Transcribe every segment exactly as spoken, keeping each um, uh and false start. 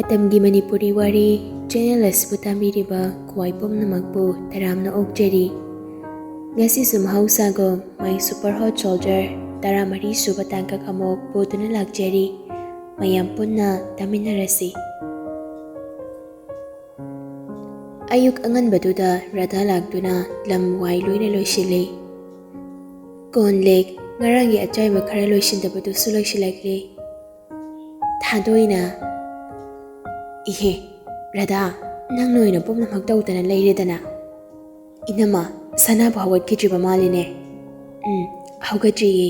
ꯃꯇꯝꯒꯤ ꯃꯅꯤꯄꯨꯔꯤ ꯋꯥꯔꯤ ꯆꯦꯅꯦꯜ ꯑꯁꯤꯕꯨ ꯇꯥꯕꯤꯔꯤꯕ ꯈ꯭ꯋꯥꯏ ꯄꯨꯝꯅꯃꯛꯄꯨ ꯇꯔꯥꯝꯅ ꯑꯣꯛꯆꯔꯤ꯫ ꯉꯁꯤꯁꯨ ꯃꯍꯧꯁꯥꯒꯨꯝ My Super Hot Soldier ꯇꯔꯥꯃꯔꯤ ꯁꯨꯕ ꯇꯥꯡꯀꯛ ꯑꯃꯨꯛ ꯄꯨꯗꯨꯅ ꯂꯥꯛꯆꯔꯤ꯫ ꯃꯌꯥꯝ ꯄꯨꯟꯅ ꯇꯥꯃꯤꯟꯅꯔꯁꯤ꯫ ꯑꯌꯨꯛ ꯑꯉꯟꯕꯗꯨꯗ ꯔꯥꯙꯥ ꯂꯥꯛꯇꯨꯅ ꯂꯝ ꯋꯥꯏ ꯂꯣꯏꯅ ꯂꯣꯏꯁꯤꯜꯂꯤ꯫ ꯀꯣꯟ ꯂꯤꯛ, ꯉꯔꯥꯡꯒꯤ ꯑꯆꯥꯏꯕ ꯈꯔ ꯂꯣꯏꯁꯤꯟꯗꯕꯗꯨꯁꯨ ꯂꯣꯏꯁꯤꯜꯂꯛꯂꯤ꯫ ꯊꯥꯗꯣꯏꯅ, "ꯏꯍꯦ, ꯔꯥꯙꯥ, ꯅꯪꯅ ꯑꯣꯏꯅ ꯄꯨꯝꯅꯃꯛ ꯇꯧꯗꯅ ꯂꯩꯔꯦꯗꯅ꯫ ꯏꯅꯝꯃ, ꯁꯅꯥꯕꯨ ꯍꯧꯒꯠꯈꯤꯗ꯭ꯔꯤꯕ ꯃꯥꯜꯂꯤꯅꯦ?" "ꯎꯝ, ꯍꯧꯒꯠꯇ꯭ꯔꯤꯌꯦ꯫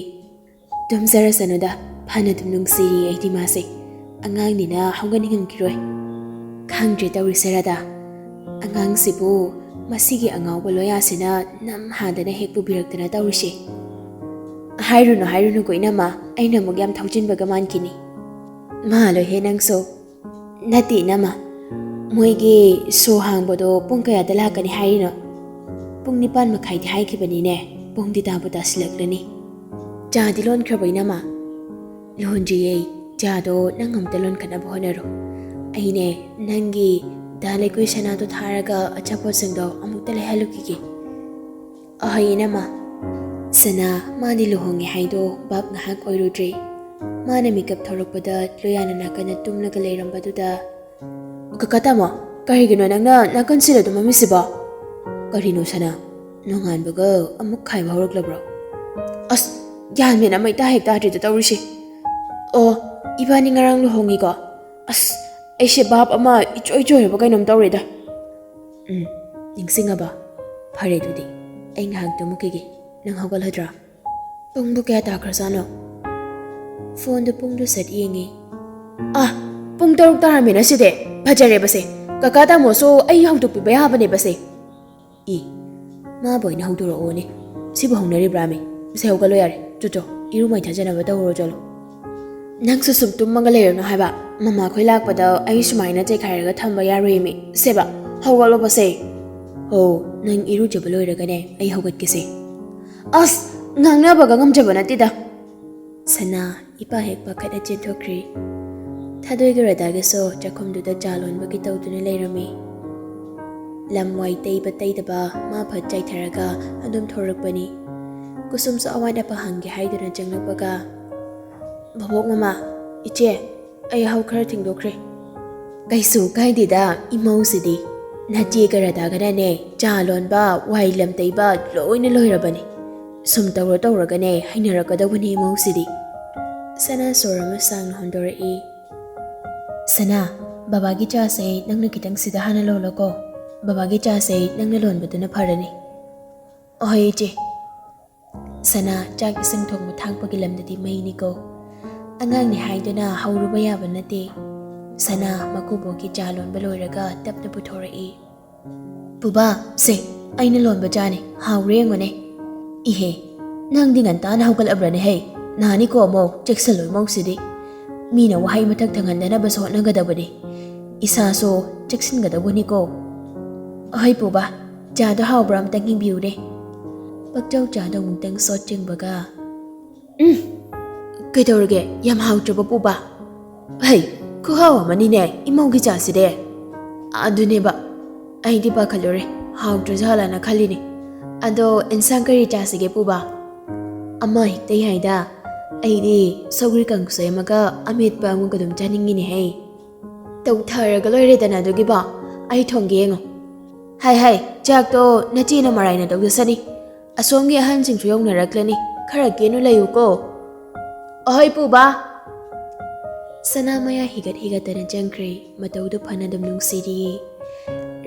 ꯇꯨꯝꯖꯔꯁꯅꯨꯗ, ꯐꯅ ꯑꯗꯨꯝ ꯅꯨꯡꯁꯤꯔꯤ ꯑꯩꯗꯤ ꯃꯥꯁꯦ꯫ ꯑꯉꯥꯡꯅꯤꯅ ꯍꯧꯒꯠꯅꯤꯡꯉꯝꯈꯤꯔꯣꯏ꯫ ꯈꯪꯗ꯭ꯔꯦ ꯇꯧꯔꯤꯁꯦ ꯔꯥꯙꯥ꯫ ꯑꯉꯥꯡꯁꯤꯕꯨ ꯃꯁꯤꯒꯤ ꯑꯉꯥꯎꯕ ꯂꯣꯌꯥꯁꯤꯅ ꯅꯝ ꯍꯥꯗꯅ ꯍꯦꯛ ꯄꯨꯕꯤꯔꯛꯇꯅ ꯇꯧꯔꯤꯁꯦ꯫ ꯍꯥꯏꯔꯨꯅꯨ, ꯍꯥꯏꯔꯨꯅꯨꯀꯣ ꯏꯅꯝꯃ, ꯑꯩꯅ ꯑꯃꯨꯛ ꯌꯥꯝ ꯊꯧꯖꯤꯟꯕꯒ ꯃꯥꯟꯈꯤꯅꯤ꯫ ꯃꯥꯜꯂꯣꯏꯍꯦ ꯅꯪꯁꯨ꯫ ꯅꯠꯇꯦ ꯏꯅꯝꯃ, ꯃꯣꯏꯒꯤ ꯁꯣ ꯍꯥꯡꯕꯗꯣ ꯄꯨꯡ ꯀꯌꯥꯗ ꯂꯥꯛꯀꯅꯤ ꯍꯥꯏꯔꯤꯅꯣ? ꯄꯨꯡ ꯅꯤꯄꯥꯟ ꯃꯈꯥꯏꯗꯤ ꯍꯥꯏꯈꯤꯕꯅꯤꯅꯦ, ꯄꯨꯡꯗꯤ ꯇꯥꯕꯨ ꯇꯥꯁꯤꯜꯂꯛꯂꯅꯤ꯫ ꯆꯥꯗꯤ ꯂꯣꯟꯈ꯭ꯔꯕꯣ ꯏꯅꯝꯃ?" "ꯂꯣꯟꯗ꯭ꯔꯤꯌꯦ, ꯆꯥꯗꯣ ꯅꯪ ꯑꯝꯇ ꯂꯣꯟꯈꯠꯅꯕ ꯍꯣꯠꯅꯔꯣ꯫ ꯑꯩꯅꯦ, ꯅꯪꯒꯤ ꯗꯥ ꯂꯩꯀꯨꯏ ꯁꯅꯥꯗꯣ ꯊꯥꯔꯒ ꯑꯆꯥꯄꯣꯠꯁꯤꯡꯗꯣ ꯑꯃꯨꯛꯇ ꯂꯩꯍꯜꯂꯨꯈꯤꯒꯦ꯫" "ꯑꯍꯣꯏ ꯏꯅꯝꯃ꯫" ꯁꯅꯥ, ꯃꯥꯗꯤ ꯂꯨꯍꯣꯡꯉꯦ ꯍꯥꯏꯗꯣ ꯚꯥꯞ ꯉꯥꯏꯍꯥꯛ ꯑꯣꯏꯔꯨꯗ꯭ꯔꯦ꯫ ꯃꯥꯅ ꯃꯤꯀꯞ ꯊꯣꯔꯛꯄꯗ ꯂꯣꯌꯥꯅ ꯅꯥꯀꯟꯗ ꯇꯨꯝꯂꯒ ꯂꯩꯔꯝꯕꯗꯨꯗ, "ꯀꯀꯥ ꯇꯥꯃꯣ, ꯀꯔꯤꯒꯤꯅꯣ ꯅꯪꯅ ꯅꯥꯀꯟꯁꯤꯗ ꯇꯨꯝꯃꯝꯃꯤꯁꯤꯕꯣ?" "ꯀꯔꯤꯅꯣ ꯁꯅꯥ, ꯅꯣꯡꯉꯥꯟꯕꯒ ꯑꯃꯨꯛ ꯈꯥꯏꯕ ꯍꯧꯔꯛꯂꯕ꯭ꯔꯣ?" "ꯑꯁ, ꯒ꯭ꯌꯥꯟ ꯃꯦꯟ ꯑꯃ ꯏꯇꯥ ꯍꯦꯛ ꯇꯥꯗ꯭ꯔꯦꯗ ꯇꯧꯔꯤꯁꯦ꯫ ꯑꯣ, ꯏꯕꯥꯅꯤ ꯉꯔꯥꯡ ꯂꯨꯍꯣꯡꯉꯤꯀꯣ? ꯑꯁ, ꯑꯩꯁꯦ ꯚꯥꯞ ꯑꯃ ꯏꯆꯣꯏ ꯆꯣꯏꯔꯕ ꯀꯩꯅꯣꯝ ꯇꯧꯔꯦꯗ꯫" "ꯎꯝ, ꯅꯤꯡꯁꯤꯡꯉꯕ? ꯐꯔꯦ ꯑꯗꯨꯗꯤ, ꯑꯩ ꯉꯥꯏꯍꯥꯛ ꯇꯨꯝꯃꯨꯈꯤꯒꯦ꯫ ꯅꯪ ꯍꯧꯒꯠꯂꯗ꯭ꯔꯥ?" "ꯄꯨꯡꯕꯨ ꯀꯌꯥ ꯇꯥꯈ꯭ꯔꯖꯥꯠꯅꯣ?" ꯐꯣꯟꯗ ꯄꯨꯡꯗꯨ ꯁꯠ ꯌꯦꯡꯉꯤ꯫ "ꯑꯥ, ꯄꯨꯡ ꯇꯔꯨꯛ ꯇꯥꯔꯝꯃꯦꯅ ꯁꯤꯗꯤ꯫ ꯐꯖꯔꯦꯕꯁꯦ꯫ ꯀꯀꯥ ꯇꯥꯃꯣꯁꯨ ꯑꯩ ꯍꯧꯗꯣꯛꯄꯤꯕ ꯌꯥꯕꯅꯦꯕꯁꯦ꯫" "ꯏ, ꯃꯥꯕꯨ ꯑꯩꯅ ꯍꯧꯗꯣꯔꯛꯑꯣꯅꯦ꯫ ꯁꯤꯕꯨ ꯍꯧꯅꯔꯤꯕ꯭ꯔꯥꯃꯤ? ꯁꯦ, ꯍꯧꯒꯠꯂꯣ ꯌꯥꯔꯦ꯫ ꯆꯣ, ꯆꯣ, ꯏꯔꯨ ꯃꯥꯏꯊꯖꯅꯕ ꯇꯧꯔꯨꯔꯣ ꯆꯠꯂꯣ꯫" "ꯅꯪꯁꯨ ꯁꯨꯝ ꯇꯨꯝꯃꯒ ꯂꯩꯔꯅꯨ ꯍꯥꯏꯕ꯫ ꯃꯃꯥꯈꯣꯏ ꯂꯥꯛꯄꯗ ꯑꯩ ꯁꯨꯃꯥꯏꯅ ꯆꯩꯈꯥꯏꯔꯒ ꯊꯝꯕ ꯌꯥꯔꯣꯏꯃꯤ꯫ ꯁꯦꯕ, ꯍꯧꯒꯠꯂꯣꯕꯁꯦ꯫" "ꯍꯣ, ꯅꯪ ꯏꯔꯨꯖꯕ ꯂꯣꯏꯔꯒꯅꯦ ꯑꯩ ꯍꯧꯒꯠꯀꯦꯁꯦ꯫" "ꯑꯁ, ꯉꯥꯡꯅꯕꯒ ꯉꯝꯖꯕ ꯅꯠꯇꯦꯗ꯫" ꯁꯅꯥ, ꯏꯄꯥ ꯍꯦꯛ ꯄꯥꯈꯠꯅ ꯆꯦꯟꯊꯣꯛꯈ꯭ꯔꯦ꯫ ꯊꯥꯗꯣꯏꯒ ꯔꯥꯙꯥꯒꯁꯨ ꯆꯥꯛꯈꯨꯝꯗꯨꯗ ꯆꯥ ꯂꯣꯟꯕꯒꯤ ꯇꯧꯗꯨꯅ ꯂꯩꯔꯝꯃꯤ꯫ ꯂꯝ ꯋꯥꯏ ꯇꯩꯕ ꯇꯩꯗꯕ ꯃꯥ ꯐꯠ ꯆꯥꯏꯊꯔꯒ ꯑꯗꯨꯝ ꯊꯣꯔꯛꯄꯅꯤ꯫ ꯀꯨꯁꯨꯝꯁꯨ ꯑꯋꯥꯠ ꯑꯄꯥ ꯍꯪꯒꯦ ꯍꯥꯏꯗꯨꯅ ꯆꯪꯂꯛꯄꯒ, "ꯚꯕꯣꯛ ꯃꯃꯥ, ꯏꯆꯦ, ꯑꯩ ꯌꯥꯍꯧ ꯈꯔ ꯊꯦꯡꯗꯣꯛꯈ꯭ꯔꯦ꯫" "ꯀꯩꯁꯨ ꯀꯥꯏꯗꯦꯗ ꯏꯃꯧꯁꯤꯗꯤ꯫ ꯅꯆꯦꯒ ꯔꯥꯙꯥꯒꯅꯅꯦ ꯆꯥ ꯂꯣꯟꯕ, ꯋꯥꯏ ꯂꯝ ꯇꯩꯕ ꯂꯣꯏꯅ ꯂꯣꯏꯔꯕꯅꯤ꯫ ꯁꯨꯝ ꯇꯧꯔ ꯇꯧꯔꯒꯅꯦ ꯍꯩꯅꯔꯛꯀꯗꯧꯕꯅꯤ ꯏꯃꯧꯁꯤꯗꯤ꯫" ꯁꯅꯥ ꯁꯣꯔ ꯑꯃ ꯁꯥꯡꯅ ꯍꯣꯟꯗꯣꯔꯛꯏ꯫ "ꯁꯅꯥ, ꯕꯕꯥꯒꯤ ꯆꯥꯁꯦ ꯅꯪꯅ ꯈꯤꯇꯪ ꯁꯤꯗ ꯍꯥꯟꯅ ꯂꯣꯜꯂꯣꯀꯣ꯫ ꯕꯕꯥꯒꯤ ꯆꯥꯁꯦ ꯅꯪꯅ ꯂꯣꯟꯕꯗꯨꯅ ꯐꯔꯅꯤ꯫" "ꯑꯍꯣꯏ ꯏꯆꯦ꯫" ꯁꯅꯥ ꯆꯥꯛ ꯏꯁꯤꯡ ꯊꯣꯡꯕ ꯊꯥꯛꯄꯒꯤ ꯂꯝꯗꯗꯤ ꯃꯩꯅꯤꯀꯣ꯫ ꯑꯉꯥꯡꯅꯤ ꯍꯥꯏꯗꯨꯅ ꯍꯧꯔꯨꯕ ꯌꯥꯕ ꯅꯠꯇꯦ꯫ ꯁꯅꯥ ꯃꯀꯨꯕꯣꯛꯀꯤ ꯆꯥ ꯂꯣꯟꯕ ꯂꯣꯏꯔꯒ ꯇꯞꯅ ꯄꯨꯊꯣꯔꯛꯏ꯫ "ꯄꯨꯕꯥ, ꯁꯦ, ꯑꯩꯅ ꯂꯣꯟꯕ ꯆꯥꯅꯤ, ꯍꯥꯎꯔꯦ ꯌꯦꯡꯉꯨꯅꯦ꯫" "ꯏꯍꯦ, ꯅꯪꯗꯤ ꯉꯟꯇꯥꯅ ꯍꯧꯒꯠꯂꯕ꯭ꯔꯅꯦ ꯍꯩ? ꯅꯥꯅꯤꯀꯣ ꯑꯃꯨꯛ, ꯆꯦꯛꯁꯤꯜꯂꯣ ꯏꯃꯧꯁꯤꯗꯤ꯫ ꯃꯤꯅ ꯋꯥꯍꯩ ꯃꯊꯛ ꯊꯪꯍꯟꯗꯅꯕꯁꯨ ꯍꯣꯠꯅꯒꯗꯕꯅꯤ꯫ ꯏꯁꯥꯁꯨ ꯆꯦꯛꯁꯤꯟꯒꯗꯧꯕꯅꯤꯀꯣ꯫" "ꯍꯣꯏ ꯄꯨꯕꯥ, ꯆꯥꯗꯣ ꯍꯥꯎꯕ꯭ꯔꯥ ꯑꯝꯇꯪ ꯌꯦꯡꯕꯤꯌꯨꯅꯦ꯫" ꯄꯛꯆꯧ ꯆꯥꯗꯣ ꯑꯃꯨꯛꯇꯪ ꯁꯣꯠ ꯆꯤꯡꯕꯒ, "ꯎꯝ, ꯀꯩꯗꯧꯔꯒꯦ? ꯌꯥꯝ ꯍꯥꯎꯇ꯭ꯔꯕ ꯄꯨꯕꯥ?" "ꯍꯩ, ꯈꯨꯍꯥꯎ ꯑꯃꯅꯤꯅꯦ ꯏꯃꯧꯒꯤ ꯆꯥꯁꯤꯗꯤ꯫" "ꯑꯗꯨꯅꯦꯕ, ꯑꯩꯗꯤ ꯄꯥꯈꯠꯂꯨꯔꯦ, ꯍꯥꯎꯇ꯭ꯔꯖꯥꯠꯂꯥꯅ ꯈꯜꯂꯤꯅꯦ꯫ ꯑꯗꯣ ꯏꯟꯁꯥꯡ ꯀꯔꯤ ꯆꯥꯁꯤꯒꯦ ꯄꯨꯕꯥ?" "ꯑꯃ ꯍꯦꯛꯇ ꯌꯥꯏꯗ꯫ ꯑꯩꯗꯤ ꯁꯧꯒ꯭ꯔꯤ ꯀꯥꯡꯁꯣꯏ ꯑꯃꯒ ꯑꯃꯦꯠꯄ ꯑꯃꯒ ꯑꯗꯨꯝ ꯆꯥꯅꯤꯡꯉꯤꯅꯦ ꯍꯩ꯫" "ꯇꯧꯊꯔꯒ ꯂꯣꯏꯔꯦꯗꯅ ꯑꯗꯨꯒꯤꯕꯣ, ꯑꯩ ꯊꯣꯡꯒꯦ ꯌꯦꯡꯉꯣ꯫" "ꯍꯥꯏ ꯍꯥꯏ, ꯆꯥꯛꯇꯣ ꯅꯆꯦꯅ ꯃꯔꯥꯏꯅ ꯇꯧꯖꯁꯅꯤ꯫ ꯑꯁꯣꯝꯒꯤ ꯑꯍꯟꯁꯤꯡꯁꯨ ꯌꯧꯅꯔꯛꯂꯅꯤ, ꯈꯔ ꯀꯦꯅꯨ ꯂꯩꯌꯨꯀꯣ꯫" "ꯑꯍꯣꯏ ꯄꯨꯕꯥ꯫" ꯁꯅꯥ ꯃꯌꯥ ꯍꯤꯒꯠ ꯍꯤꯒꯠꯇꯅ ꯆꯪꯈ꯭ꯔꯦ꯫ ꯃꯇꯧꯗꯨ ꯐꯅ ꯑꯗꯨꯝ ꯅꯨꯡꯁꯤꯔꯤꯌꯦ꯫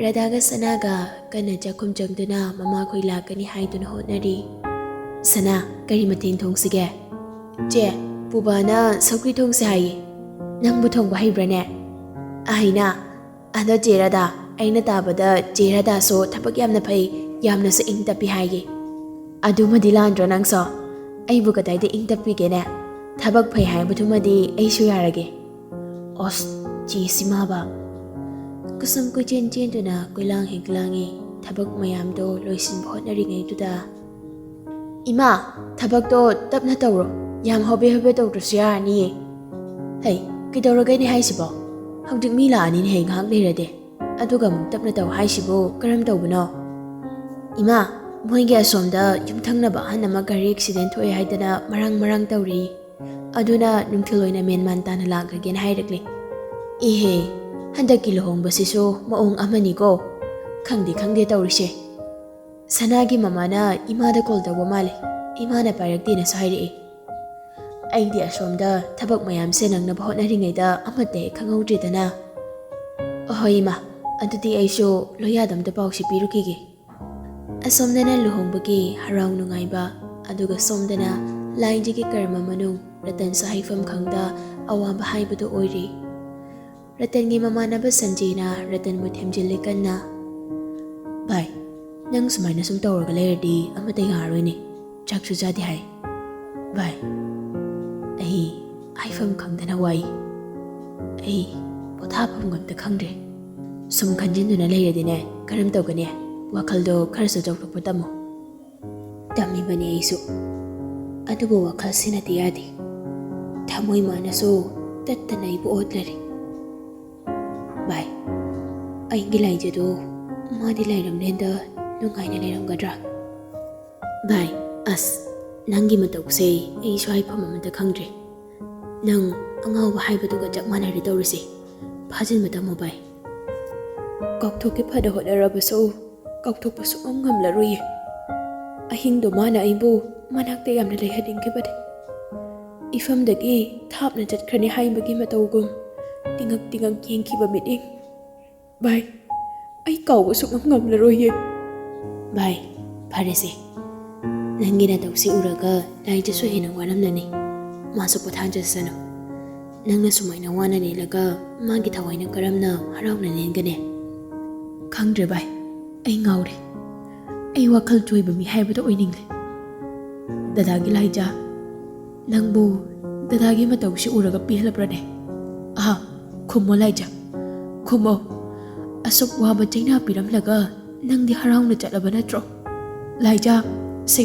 ꯔꯥꯙꯥꯒ ꯁꯅꯥꯒ ꯀꯟꯅ ꯆꯥꯛꯈꯨꯝ ꯆꯪꯗꯨꯅ ꯃꯃꯥꯈꯣꯏ ꯂꯥꯛꯀꯅꯤ ꯍꯥꯏꯗꯨꯅ ꯍꯣꯠꯅꯔꯤ꯫ "ꯁꯅꯥ, ꯀꯔꯤ ꯃꯊꯦꯜ ꯊꯣꯡꯁꯤꯒꯦ?" "ꯆꯦ, ꯄꯨꯕꯥꯅ ꯁꯧꯒ꯭ꯔꯤ ꯊꯣꯡꯁꯦ ꯍꯥꯏꯌꯦ꯫ ꯅꯪꯕꯨ ꯊꯣꯡꯕ ꯍꯩꯕ꯭ꯔꯥꯅꯦ?" "ꯑꯍꯩꯅ꯫ ꯑꯗꯣ ꯆꯦ ꯔꯥꯙꯥ, ꯑꯩꯅ ꯇꯥꯕꯗ ꯆꯦ ꯔꯥꯙꯥꯁꯨ ꯊꯕꯛ ꯌꯥꯝꯅ ꯐꯩ, ꯌꯥꯝꯅꯁꯨ ꯏꯪ ꯇꯞꯄꯤ ꯍꯥꯏꯌꯦ꯫ ꯑꯗꯨꯃꯗꯤ ꯂꯥꯟꯗ꯭ꯔꯣ ꯅꯪꯁꯨ? ꯑꯩꯕꯨ ꯀꯗꯥꯏꯗ ꯏꯪ ꯇꯞꯄꯤꯒꯦꯅꯦ? ꯊꯕꯛ ꯐꯩ ꯍꯥꯏꯕꯗꯨꯃꯗꯤ ꯑꯩꯁꯨ ꯌꯥꯔꯒꯦ꯫" ꯑꯁ, ꯆꯦ ꯁꯤꯃꯥꯕ꯫ ꯀꯨꯁꯨꯝ ꯀꯣꯏꯆꯦꯟ ꯆꯦꯟꯗꯨꯅ ꯀꯣꯏꯂꯥꯡ ꯍꯦꯛ ꯂꯥꯡꯉꯤ꯫ ꯊꯕꯛ ꯃꯌꯥꯝꯗꯣ ꯂꯣꯏꯁꯤꯟꯕ ꯍꯣꯠꯅꯔꯤꯉꯩꯗꯨꯗ, "ꯏꯃꯥ, ꯊꯕꯛꯇꯣ ꯇꯞꯅ ꯇꯧꯔꯣ, ꯌꯥꯝ ꯍꯣꯕꯦ ꯍꯣꯕꯦ ꯇꯧꯗ꯭ꯔꯁꯨ ꯌꯥꯔꯅꯤꯌꯦ꯫" "ꯍꯩ, ꯀꯩꯗꯧꯔꯒꯦꯅꯦ ꯍꯥꯏꯁꯤꯕꯣ? ꯍꯧꯖꯤꯛ ꯃꯤ ꯂꯥꯛꯑꯅꯤꯅꯦ ꯍꯦ, ꯉꯥꯏꯍꯥꯛ ꯂꯩꯔꯗꯤ꯫ ꯑꯗꯨꯒ ꯑꯃꯨꯛ ꯇꯞꯅ ꯇꯧ ꯍꯥꯏꯁꯤꯕꯨ ꯀꯔꯝ ꯇꯧꯕꯅꯣ? ꯏꯃꯥ, ꯃꯣꯏꯒꯤ ꯑꯁꯣꯝꯗ ꯌꯨꯝꯊꯪꯅꯕ ꯑꯍꯟ ꯑꯃ ꯒꯥꯔꯤ ꯑꯦꯛꯁꯤꯗꯦꯟ ꯊꯣꯛꯑꯦ ꯍꯥꯏꯗꯅ ꯃꯔꯥꯡ ꯃꯔꯥꯡ ꯇꯧꯔꯤ꯫ ꯑꯗꯨꯅ ꯅꯨꯡꯊꯤꯜ ꯑꯣꯏꯅ ꯃꯦꯟ ꯃꯥꯟ ꯇꯥꯅ ꯂꯥꯛꯂꯒꯦꯅ ꯍꯥꯏꯔꯛꯂꯤ꯫ ꯏꯍꯦ, ꯍꯟꯗꯛꯀꯤ ꯂꯨꯍꯣꯡꯕꯁꯤꯁꯨ ꯃꯑꯣꯡ ꯑꯃꯅꯤꯀꯣ꯫ ꯈꯪꯗꯦ ꯈꯪꯗꯦ ꯇꯧꯔꯤꯁꯦ꯫ ꯁꯅꯥꯒꯤ ꯃꯃꯥꯅ ꯏꯃꯥꯗ ꯀꯣꯜ ꯇꯧꯕ ꯃꯥꯜꯂꯦ꯫ ꯏꯃꯥꯅ ꯄꯥꯏꯔꯛꯇꯦꯅꯁꯨ ꯍꯥꯏꯔꯛꯏ꯫ ꯑꯩꯗꯤ ꯑꯁꯣꯝꯗ ꯊꯕꯛ ꯃꯌꯥꯝꯁꯦ ꯅꯪꯅꯕ ꯍꯣꯠꯅꯔꯤꯉꯩꯗ ꯑꯃꯠꯇ ꯍꯦꯛ ꯈꯪꯍꯧꯗ꯭ꯔꯦꯗꯅ꯫ ꯑꯍꯣꯏ ꯏꯃꯥ, ꯑꯗꯨꯗꯤ ꯑꯩꯁꯨ ꯂꯣꯌꯥꯗ ꯑꯝꯇ ꯄꯥꯎꯁꯤ ꯄꯤꯔꯨꯈꯤꯒꯦ꯫ ꯑꯁꯣꯝꯗꯅ ꯂꯨꯍꯣꯡꯕꯒꯤ ꯍꯔꯥꯎ ꯅꯨꯡꯉꯥꯏꯕ, ꯑꯗꯨꯒ ꯁꯣꯝꯗꯅ ꯂꯥꯏꯖꯒꯤ ꯀꯔꯃ ꯃꯅꯨꯡ ꯔꯇꯟꯁꯨ ꯍꯥꯏꯐꯝ ꯈꯪꯗ ꯑꯋꯥꯕ ꯍꯥꯏꯕꯗꯨ ꯑꯣꯏꯔꯤ꯫ ꯔꯇꯟꯒꯤ ꯃꯃꯥꯟꯅꯕ ꯁꯟꯖꯦꯅ ꯔꯇꯟꯕꯨ ꯊꯦꯝꯖꯤꯜꯂꯤ ꯀꯟꯅ꯫ "ꯚꯥꯏ, ꯅꯪ ꯁꯨꯃꯥꯏꯅ ꯁꯨꯝ ꯇꯧꯔꯒ ꯂꯩꯔꯗꯤ ꯑꯃꯠꯇ ꯌꯥꯔꯣꯏꯅꯦ꯫ ꯆꯥꯛꯁꯨ ꯆꯥꯗꯦ ꯍꯥꯏ꯫ ꯚꯥꯏ, ꯑꯩ ꯍꯥꯏꯐꯝ ꯈꯪꯗꯅ ꯋꯥꯏ꯫ ꯑꯩ ꯄꯣꯊꯥꯐꯝ ꯑꯝꯇ ꯈꯪꯗ꯭ꯔꯦ꯫ ꯁꯨꯝ ꯈꯟꯖꯤꯟꯗꯨꯅ ꯂꯩꯔꯗꯤꯅꯦ ꯀꯔꯝ ꯇꯧꯒꯅꯤ? ꯋꯥꯈꯜꯗꯣ ꯈꯔꯁꯨ ꯆꯥꯎꯊꯣꯛꯄ ꯇꯝꯃꯨ꯫" "ꯇꯝꯃꯤꯕꯅꯤ ꯑꯩꯁꯨ꯫ ꯑꯗꯨꯕꯨ ꯋꯥꯈꯜꯁꯤꯅꯗꯤ ꯌꯥꯗꯦ꯫ ꯊꯃꯣꯏ ꯃꯥꯅꯁꯨ ꯇꯠꯇꯅ ꯑꯩꯕꯨ ꯑꯣꯠꯂꯔꯤ꯫ ꯚꯥꯏ, ꯑꯩꯒꯤ ꯂꯥꯏꯖꯗꯣ ꯃꯥꯗꯤ ꯂꯩꯔꯝꯂꯦꯟꯗ ꯅꯨꯡꯉꯥꯏꯅ ꯂꯩꯔꯝꯒꯗ꯭ꯔꯥ?" "ꯚꯥꯏ, ꯑꯁ, ꯅꯪꯒꯤ ꯃꯇꯧꯁꯦ ꯑꯩꯁꯨ ꯍꯥꯏꯐꯝ ꯑꯃꯇ ꯈꯪꯗ꯭ꯔꯦ꯫ ꯅꯪ ꯑꯉꯥꯎꯕ ꯍꯥꯏꯕꯗꯨꯒ ꯆꯞ ꯃꯥꯟꯅꯔꯦ ꯇꯧꯔꯤꯁꯦ꯫ ꯐꯥꯖꯤꯟꯕ ꯇꯝꯃꯣ ꯚꯥꯏ꯫ ꯀꯥꯎꯊꯣꯛꯀꯦ ꯐꯅ ꯍꯣꯠꯅꯔꯕꯁꯨ ꯀꯥꯎꯊꯣꯛꯄ ꯁꯨꯛꯉꯝ ꯉꯝꯂꯔꯣꯏꯌꯦ꯫ ꯑꯍꯤꯡꯗꯣ ꯃꯥꯅ ꯑꯩꯕꯨ ꯃꯅꯥꯛꯇ ꯌꯥꯝꯅ ꯂꯩꯍꯟꯅꯤꯡꯈꯤꯕꯅꯤ꯫ ꯏꯐꯝꯗꯒꯤ ꯊꯥꯞꯅ ꯆꯠꯈ꯭ꯔꯅꯤ ꯍꯥꯏꯕꯒꯤ ꯃꯇꯧꯒꯨꯝ ꯇꯤꯉꯛ ꯇꯤꯉꯛ ꯌꯦꯡꯈꯤꯕ ꯃꯤꯠꯌꯦꯡ꯫ ꯚꯥꯏ, ꯑꯩ ꯀꯥꯎꯕ ꯁꯨꯛꯉꯝ ꯉꯝꯂꯔꯣꯏꯌꯦ꯫" "ꯚꯥꯏ, ꯐꯔꯦꯁꯦ꯫ ꯅꯪꯒꯤ ꯅꯇꯧꯁꯤ ꯎꯔꯒ ꯂꯥꯏꯖꯁꯨ ꯍꯦꯟꯅ ꯋꯥꯔꯝꯂꯅꯤ꯫ ꯃꯥꯁꯨ ꯄꯣꯊꯥꯖꯁꯅꯨ꯫ ꯅꯪꯅ ꯁꯨꯃꯥꯏꯅ ꯋꯥꯅ ꯂꯦꯜꯂꯒ ꯃꯥꯒꯤ ꯊꯋꯥꯏꯅ ꯀꯔꯝꯅ ꯍꯔꯥꯎꯅ ꯂꯦꯟꯒꯅꯤ?" "ꯈꯪꯗ꯭ꯔꯦ ꯚꯥꯏ, ꯑꯩ ꯉꯥꯎꯔꯦ꯫ ꯑꯩ ꯋꯥꯈꯜ ꯆꯣꯏꯕ ꯃꯤ ꯍꯥꯏꯕꯗꯣ ꯑꯣꯏꯅꯤꯡꯂꯦ꯫ ꯗꯗꯥꯒꯤ ꯂꯥꯏꯖ, ꯅꯪꯕꯨ ꯗꯗꯥꯒꯤ ꯃꯇꯧꯁꯤ ꯎꯔꯒ ꯄꯦꯜꯂꯕ꯭ꯔꯅꯦ? ꯑꯍꯥ, ꯈꯨꯝꯃꯣ ꯂꯥꯏꯖ, ꯈꯨꯝꯃꯣ꯫ ꯑꯁꯨꯛ ꯋꯥꯕ ꯆꯩꯅꯥ ꯄꯤꯔꯝꯂꯒ ꯅꯪꯗꯤ ꯍꯔꯥꯎꯅ ꯆꯠꯂꯕ ꯅꯠꯇ꯭ꯔꯣ? ꯂꯥꯏꯖ, ꯁꯦ,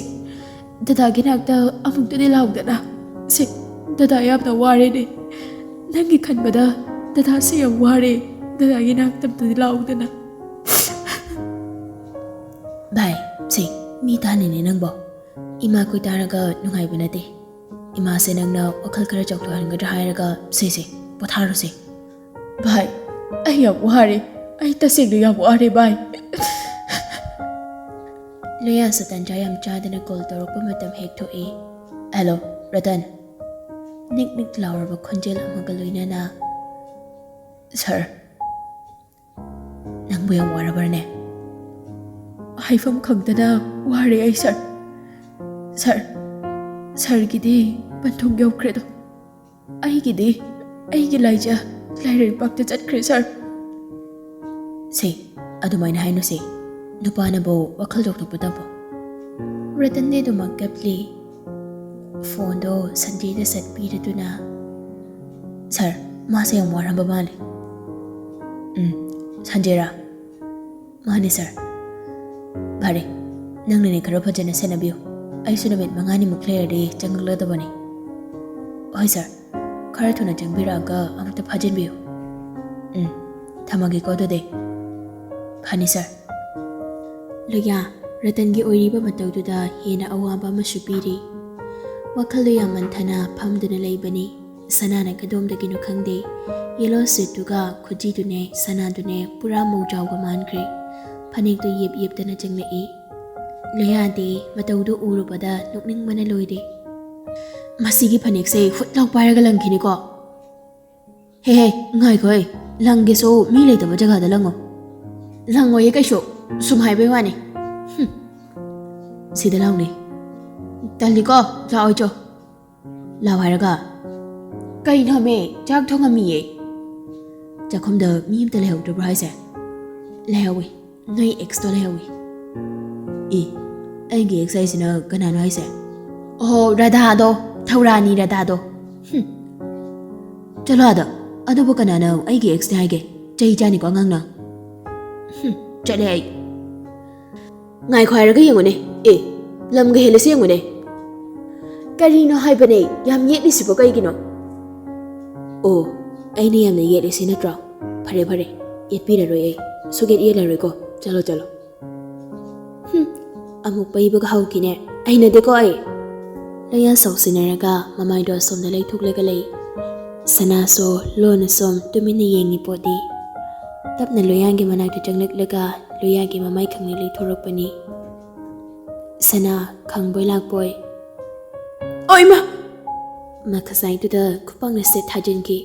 ꯗꯗꯥꯒꯤ ꯅꯥꯛꯇ ꯑꯃꯨꯛꯇꯗꯤ ꯂꯥꯎꯗꯅ꯫ ꯁꯦ, ꯗꯗꯥ ꯌꯥꯝꯅ ꯋꯥꯔꯦꯅꯦ꯫ ꯅꯪꯒꯤ ꯈꯟꯕꯗ ꯗꯗꯥꯁꯦ ꯌꯥꯝ ꯋꯥꯔꯦ꯫ ꯗꯗꯥꯒꯤ ꯅꯥꯛꯇ ꯑꯝꯇꯗꯤ ꯂꯥꯛꯎꯗꯅ꯫ ꯚꯥꯏ, ꯁꯤ ꯃꯤ ꯇꯥꯅꯤꯅꯦ ꯅꯪꯕꯣ꯫ ꯏꯃꯥ ꯈꯣꯏ ꯇꯥꯔꯒ ꯅꯨꯡꯉꯥꯏꯕ ꯅꯠꯇꯦ꯫ ꯏꯃꯥꯁꯦ ꯅꯪꯅ ꯋꯥꯈꯜ ꯈꯔ ꯆꯥꯎꯊꯣꯛꯍꯟꯒꯗ꯭ꯔꯥ ꯍꯥꯏꯔꯒ ꯁꯤꯁꯦ ꯄꯣꯊꯥꯔꯨꯁꯦ꯫ ꯚꯥꯏ, ꯑꯩ ꯌꯥꯝ ꯋꯥꯔꯦ꯫ ꯑꯩ ꯇꯁꯦꯡꯅ ꯌꯥꯝ ꯋꯥꯔꯦ ꯚꯥꯏ꯫ ꯂꯣꯌꯥꯁꯨ ꯇꯟꯖꯥ ꯌꯥꯝ ꯆꯥꯗꯅ ꯀꯣꯜ ꯇꯧꯔꯛꯄ ꯃꯇꯝ ꯍꯦꯛ ꯊꯣꯛꯏ꯫ ꯍꯦꯜꯂꯣ, ꯔꯇꯟ꯫ ꯅꯤꯛ ꯅꯤꯛ ꯂꯥꯎꯔꯕ ꯈꯣꯟꯖꯦꯜ ꯑꯃꯒ ꯂꯣꯏꯅꯅ, ꯁꯥꯔ, ꯅꯪꯕꯨ ꯌꯥꯝ ꯋꯥꯔꯕ꯭ꯔꯅꯦ? ꯍꯥꯏꯐꯝ ꯈꯪꯗꯅ ꯋꯥꯔꯦ ꯑꯩ, ꯁꯥꯔ꯫ ꯁꯥꯔ, ꯁꯥꯔꯒꯤꯗꯤ ꯄꯟꯊꯨꯡ ꯌꯧꯈ꯭ꯔꯦꯗꯣ꯫ ꯑꯩꯒꯤꯗꯤ, ꯑꯩꯒꯤ ꯂꯥꯏꯖ ꯂꯥꯏꯔꯩꯄꯥꯛꯇ ꯆꯠꯈ꯭ꯔꯦ, ꯁꯥꯔ꯫ ꯁꯦ, ꯑꯗꯨꯃꯥꯏꯅ ꯍꯥꯏꯅꯨꯁꯦ꯫ ꯅꯨꯄꯥꯅꯕꯨ ꯋꯥꯈꯜ ꯆꯥꯎꯊꯣꯛꯄ ꯇꯝꯃꯣ꯫ ꯔꯇꯟꯗꯤ ꯑꯗꯨꯃꯛ ꯀꯞꯂꯤ꯫ ꯐꯣꯟꯗꯣ ꯁꯟꯖꯦꯗ ꯁꯠ ꯄꯤꯔꯗꯨꯅ, "ꯁꯥꯔ, ꯃꯥꯁꯦ ꯌꯥꯝ ꯋꯥꯔꯝꯕ ꯃꯥꯜꯂꯦ꯫" "ꯎꯝ, ꯁꯟꯖꯦꯔꯥ?" "ꯃꯥꯅꯦ, ꯁꯥꯔ꯫" "ꯐꯔꯦ, ꯅꯪꯅꯅꯦ ꯈꯔ ꯐꯖꯅ ꯁꯦꯟꯅꯕꯤꯌꯨ꯫ ꯑꯩꯁꯨ ꯅꯨꯃꯤꯠ ꯃꯉꯥꯅꯤꯃꯨꯛ ꯂꯩꯔꯗꯤ ꯆꯪꯂꯛꯂꯗꯕꯅꯤ꯫" "ꯍꯣꯏ, ꯁꯥꯔ꯫ ꯈꯔ ꯊꯨꯅ ꯆꯪꯕꯤꯔꯛꯑꯒ ꯑꯃꯨꯛꯇ ꯐꯥꯖꯤꯟꯕꯤꯌꯨ꯫" "ꯎꯝ, ꯊꯝꯃꯒꯦꯀꯣ ꯑꯗꯨꯗꯤ꯫" "ꯐꯅꯤ, ꯁꯥꯔ꯫" ꯂꯣꯌꯥ, ꯔꯇꯟꯒꯤ ꯑꯣꯏꯔꯤꯕ ꯃꯇꯧꯗꯨꯗ ꯍꯦꯟꯅ ꯑꯋꯥꯕ ꯑꯃꯁꯨ ꯄꯤꯔꯤ꯫ ꯋꯥꯈꯜꯗꯨ ꯌꯥꯝ ꯃꯟꯊꯅ ꯐꯝꯗꯨꯅ ꯂꯩꯕꯅꯤ꯫ ꯁꯅꯥꯅ ꯀꯗꯣꯝꯗꯒꯤꯅꯣ ꯈꯪꯗꯦ, ꯌꯦꯂꯣ ꯁꯨꯠꯇꯨꯒ ꯈꯨꯖꯤꯗꯨꯅꯦ ꯁꯅꯥꯗꯨꯅꯦ ꯄꯨꯔꯥ ꯃꯧꯖꯥꯎꯒ ꯃꯥꯟꯈ꯭ꯔꯦ꯫ ꯐꯅꯦꯛꯇꯨ ꯌꯦꯞ ꯌꯦꯞꯇꯅ ꯆꯪꯂꯛꯏ꯫ ꯂꯣꯌꯥꯗꯤ ꯃꯇꯧꯗꯨ ꯎꯔꯨꯕꯗ ꯅꯣꯛꯅꯤꯡꯕꯅ ꯂꯣꯏꯔꯦ꯫ "ꯃꯁꯤꯒꯤ ꯐꯅꯦꯛꯁꯦ ꯍꯨꯠ ꯂꯥꯎ ꯄꯥꯏꯔꯒ ꯂꯪꯈꯤꯅꯤꯀꯣ꯫" "ꯍꯦ ꯍꯦ, ꯉꯥꯏꯈꯣꯍꯦ, ꯂꯪꯒꯦꯁꯨ ꯃꯤ ꯂꯩꯇꯕ ꯖꯒꯥꯗ ꯂꯪꯉꯣ꯫" "ꯂꯪꯉꯣꯏꯌꯦ ꯀꯩꯁꯨ, ꯁꯨꯝ ꯍꯥꯏꯕꯩ ꯋꯥꯅꯤ꯫" "ꯍꯨꯝ, ꯁꯤꯗ ꯂꯥꯎꯅꯦ꯫" "ꯇꯜꯂꯤꯀꯣ, ꯂꯥꯛꯑꯣꯏ ꯆꯣ꯫" "ꯂꯥꯎ ꯍꯥꯏꯔꯒ꯫" "ꯀꯩꯅꯣꯃꯦ, ꯆꯥꯛ ꯊꯣꯡꯉꯝꯃꯤꯌꯦ꯫" "ꯆꯥꯛꯈꯨꯝꯗ ꯃꯤ ꯑꯝꯇ ꯂꯩꯍꯧꯗ꯭ꯔꯕ꯭ꯔꯣ ꯍꯥꯏꯁꯦ?" "ꯂꯩꯍꯧꯋꯤ, ꯅꯣꯏ ꯑꯦꯛꯁꯇꯣ ꯂꯩꯍꯧꯋꯤ꯫" "ꯑꯦ, ꯑꯩꯒꯤ ꯑꯦꯛꯁ ꯍꯥꯏꯁꯤꯅ ꯀꯅꯥꯅꯣ ꯍꯥꯏꯁꯦ?" "ꯑꯣꯍꯣ, ꯔꯥꯙꯥꯗꯣ, ꯊꯧꯔꯥꯅꯤ ꯔꯥꯙꯥꯗꯣ꯫" "ꯍꯨꯝ, ꯆꯠꯂꯣ ꯑꯥꯗ꯫ ꯑꯗꯨꯕꯨ ꯀꯅꯥꯅ ꯑꯩꯒꯤ ꯑꯦꯛꯁꯅꯦ ꯍꯥꯏꯒꯦ? ꯆꯩ ꯆꯥꯅꯤꯀꯣ ꯑꯉꯥꯡꯅ꯫" "ꯍꯨꯝ, ꯆꯠꯂꯦ ꯑꯩ꯫" "ꯉꯥꯏꯈꯣ ꯍꯥꯏꯔꯒ ꯌꯦꯡꯉꯨꯅꯦ꯫ ꯑꯦ, ꯂꯝꯒ ꯍꯦꯜꯂꯁꯤ ꯌꯦꯡꯉꯨꯅꯦ꯫" "ꯀꯔꯤꯅꯣ ꯍꯥꯏꯕꯅꯦ? ꯌꯥꯝ ꯌꯦꯠꯂꯤꯁꯤꯕꯣ ꯀꯩꯒꯤꯅꯣ?" ꯑꯣ, ꯑꯩꯅ ꯌꯥꯝꯅ ꯌꯦꯠꯂꯤꯁꯤ ꯅꯠꯇ꯭ꯔꯣ? ꯐꯔꯦ ꯐꯔꯦ, ꯌꯦꯠꯄꯤꯔꯔꯣꯏ ꯑꯩ꯫ ꯁꯨꯛꯌꯦꯠ ꯌꯦꯠꯂꯔꯣꯏꯀꯣ꯫ ꯆꯠꯂꯣ ꯆꯠꯂꯣ꯫ ꯍꯨꯝ, ꯑꯃꯨꯛ ꯄꯩꯕꯒ ꯍꯧꯈꯤꯅꯦ꯫ ꯍꯩꯅꯗꯦꯀꯣ ꯑꯩ꯫ ꯂꯣꯌꯥ ꯁꯥꯎꯁꯤꯟꯅꯔꯒ ꯃꯃꯥꯏꯗꯣ ꯑꯁꯣꯝꯗ ꯂꯩꯊꯣꯛꯂꯒ ꯂꯩ꯫ ꯁꯅꯥꯁꯨ ꯂꯣꯟꯅ ꯁꯨꯝ ꯇꯨꯃꯤꯟꯅ ꯌꯦꯡꯉꯤ ꯄꯣꯠꯅꯤ꯫ ꯇꯞꯅ ꯂꯣꯌꯥꯒꯤ ꯃꯅꯥꯛꯇ ꯆꯪꯂꯛꯂꯒ ꯂꯣꯌꯥꯒꯤ ꯃꯃꯥꯏ ꯈꯪꯅ ꯂꯩꯊꯣꯔꯛꯄꯅꯤ꯫ ꯁꯅꯥ, ꯈꯪꯕꯣꯏ ꯂꯥꯛꯄꯣꯏ꯫ ꯑꯣ ꯏꯃꯥ! ꯃꯈꯖꯥꯏꯗꯨꯗ ꯈꯨꯄꯥꯛꯅ ꯁꯦꯠ ꯊꯥꯖꯤꯟꯈꯤ꯫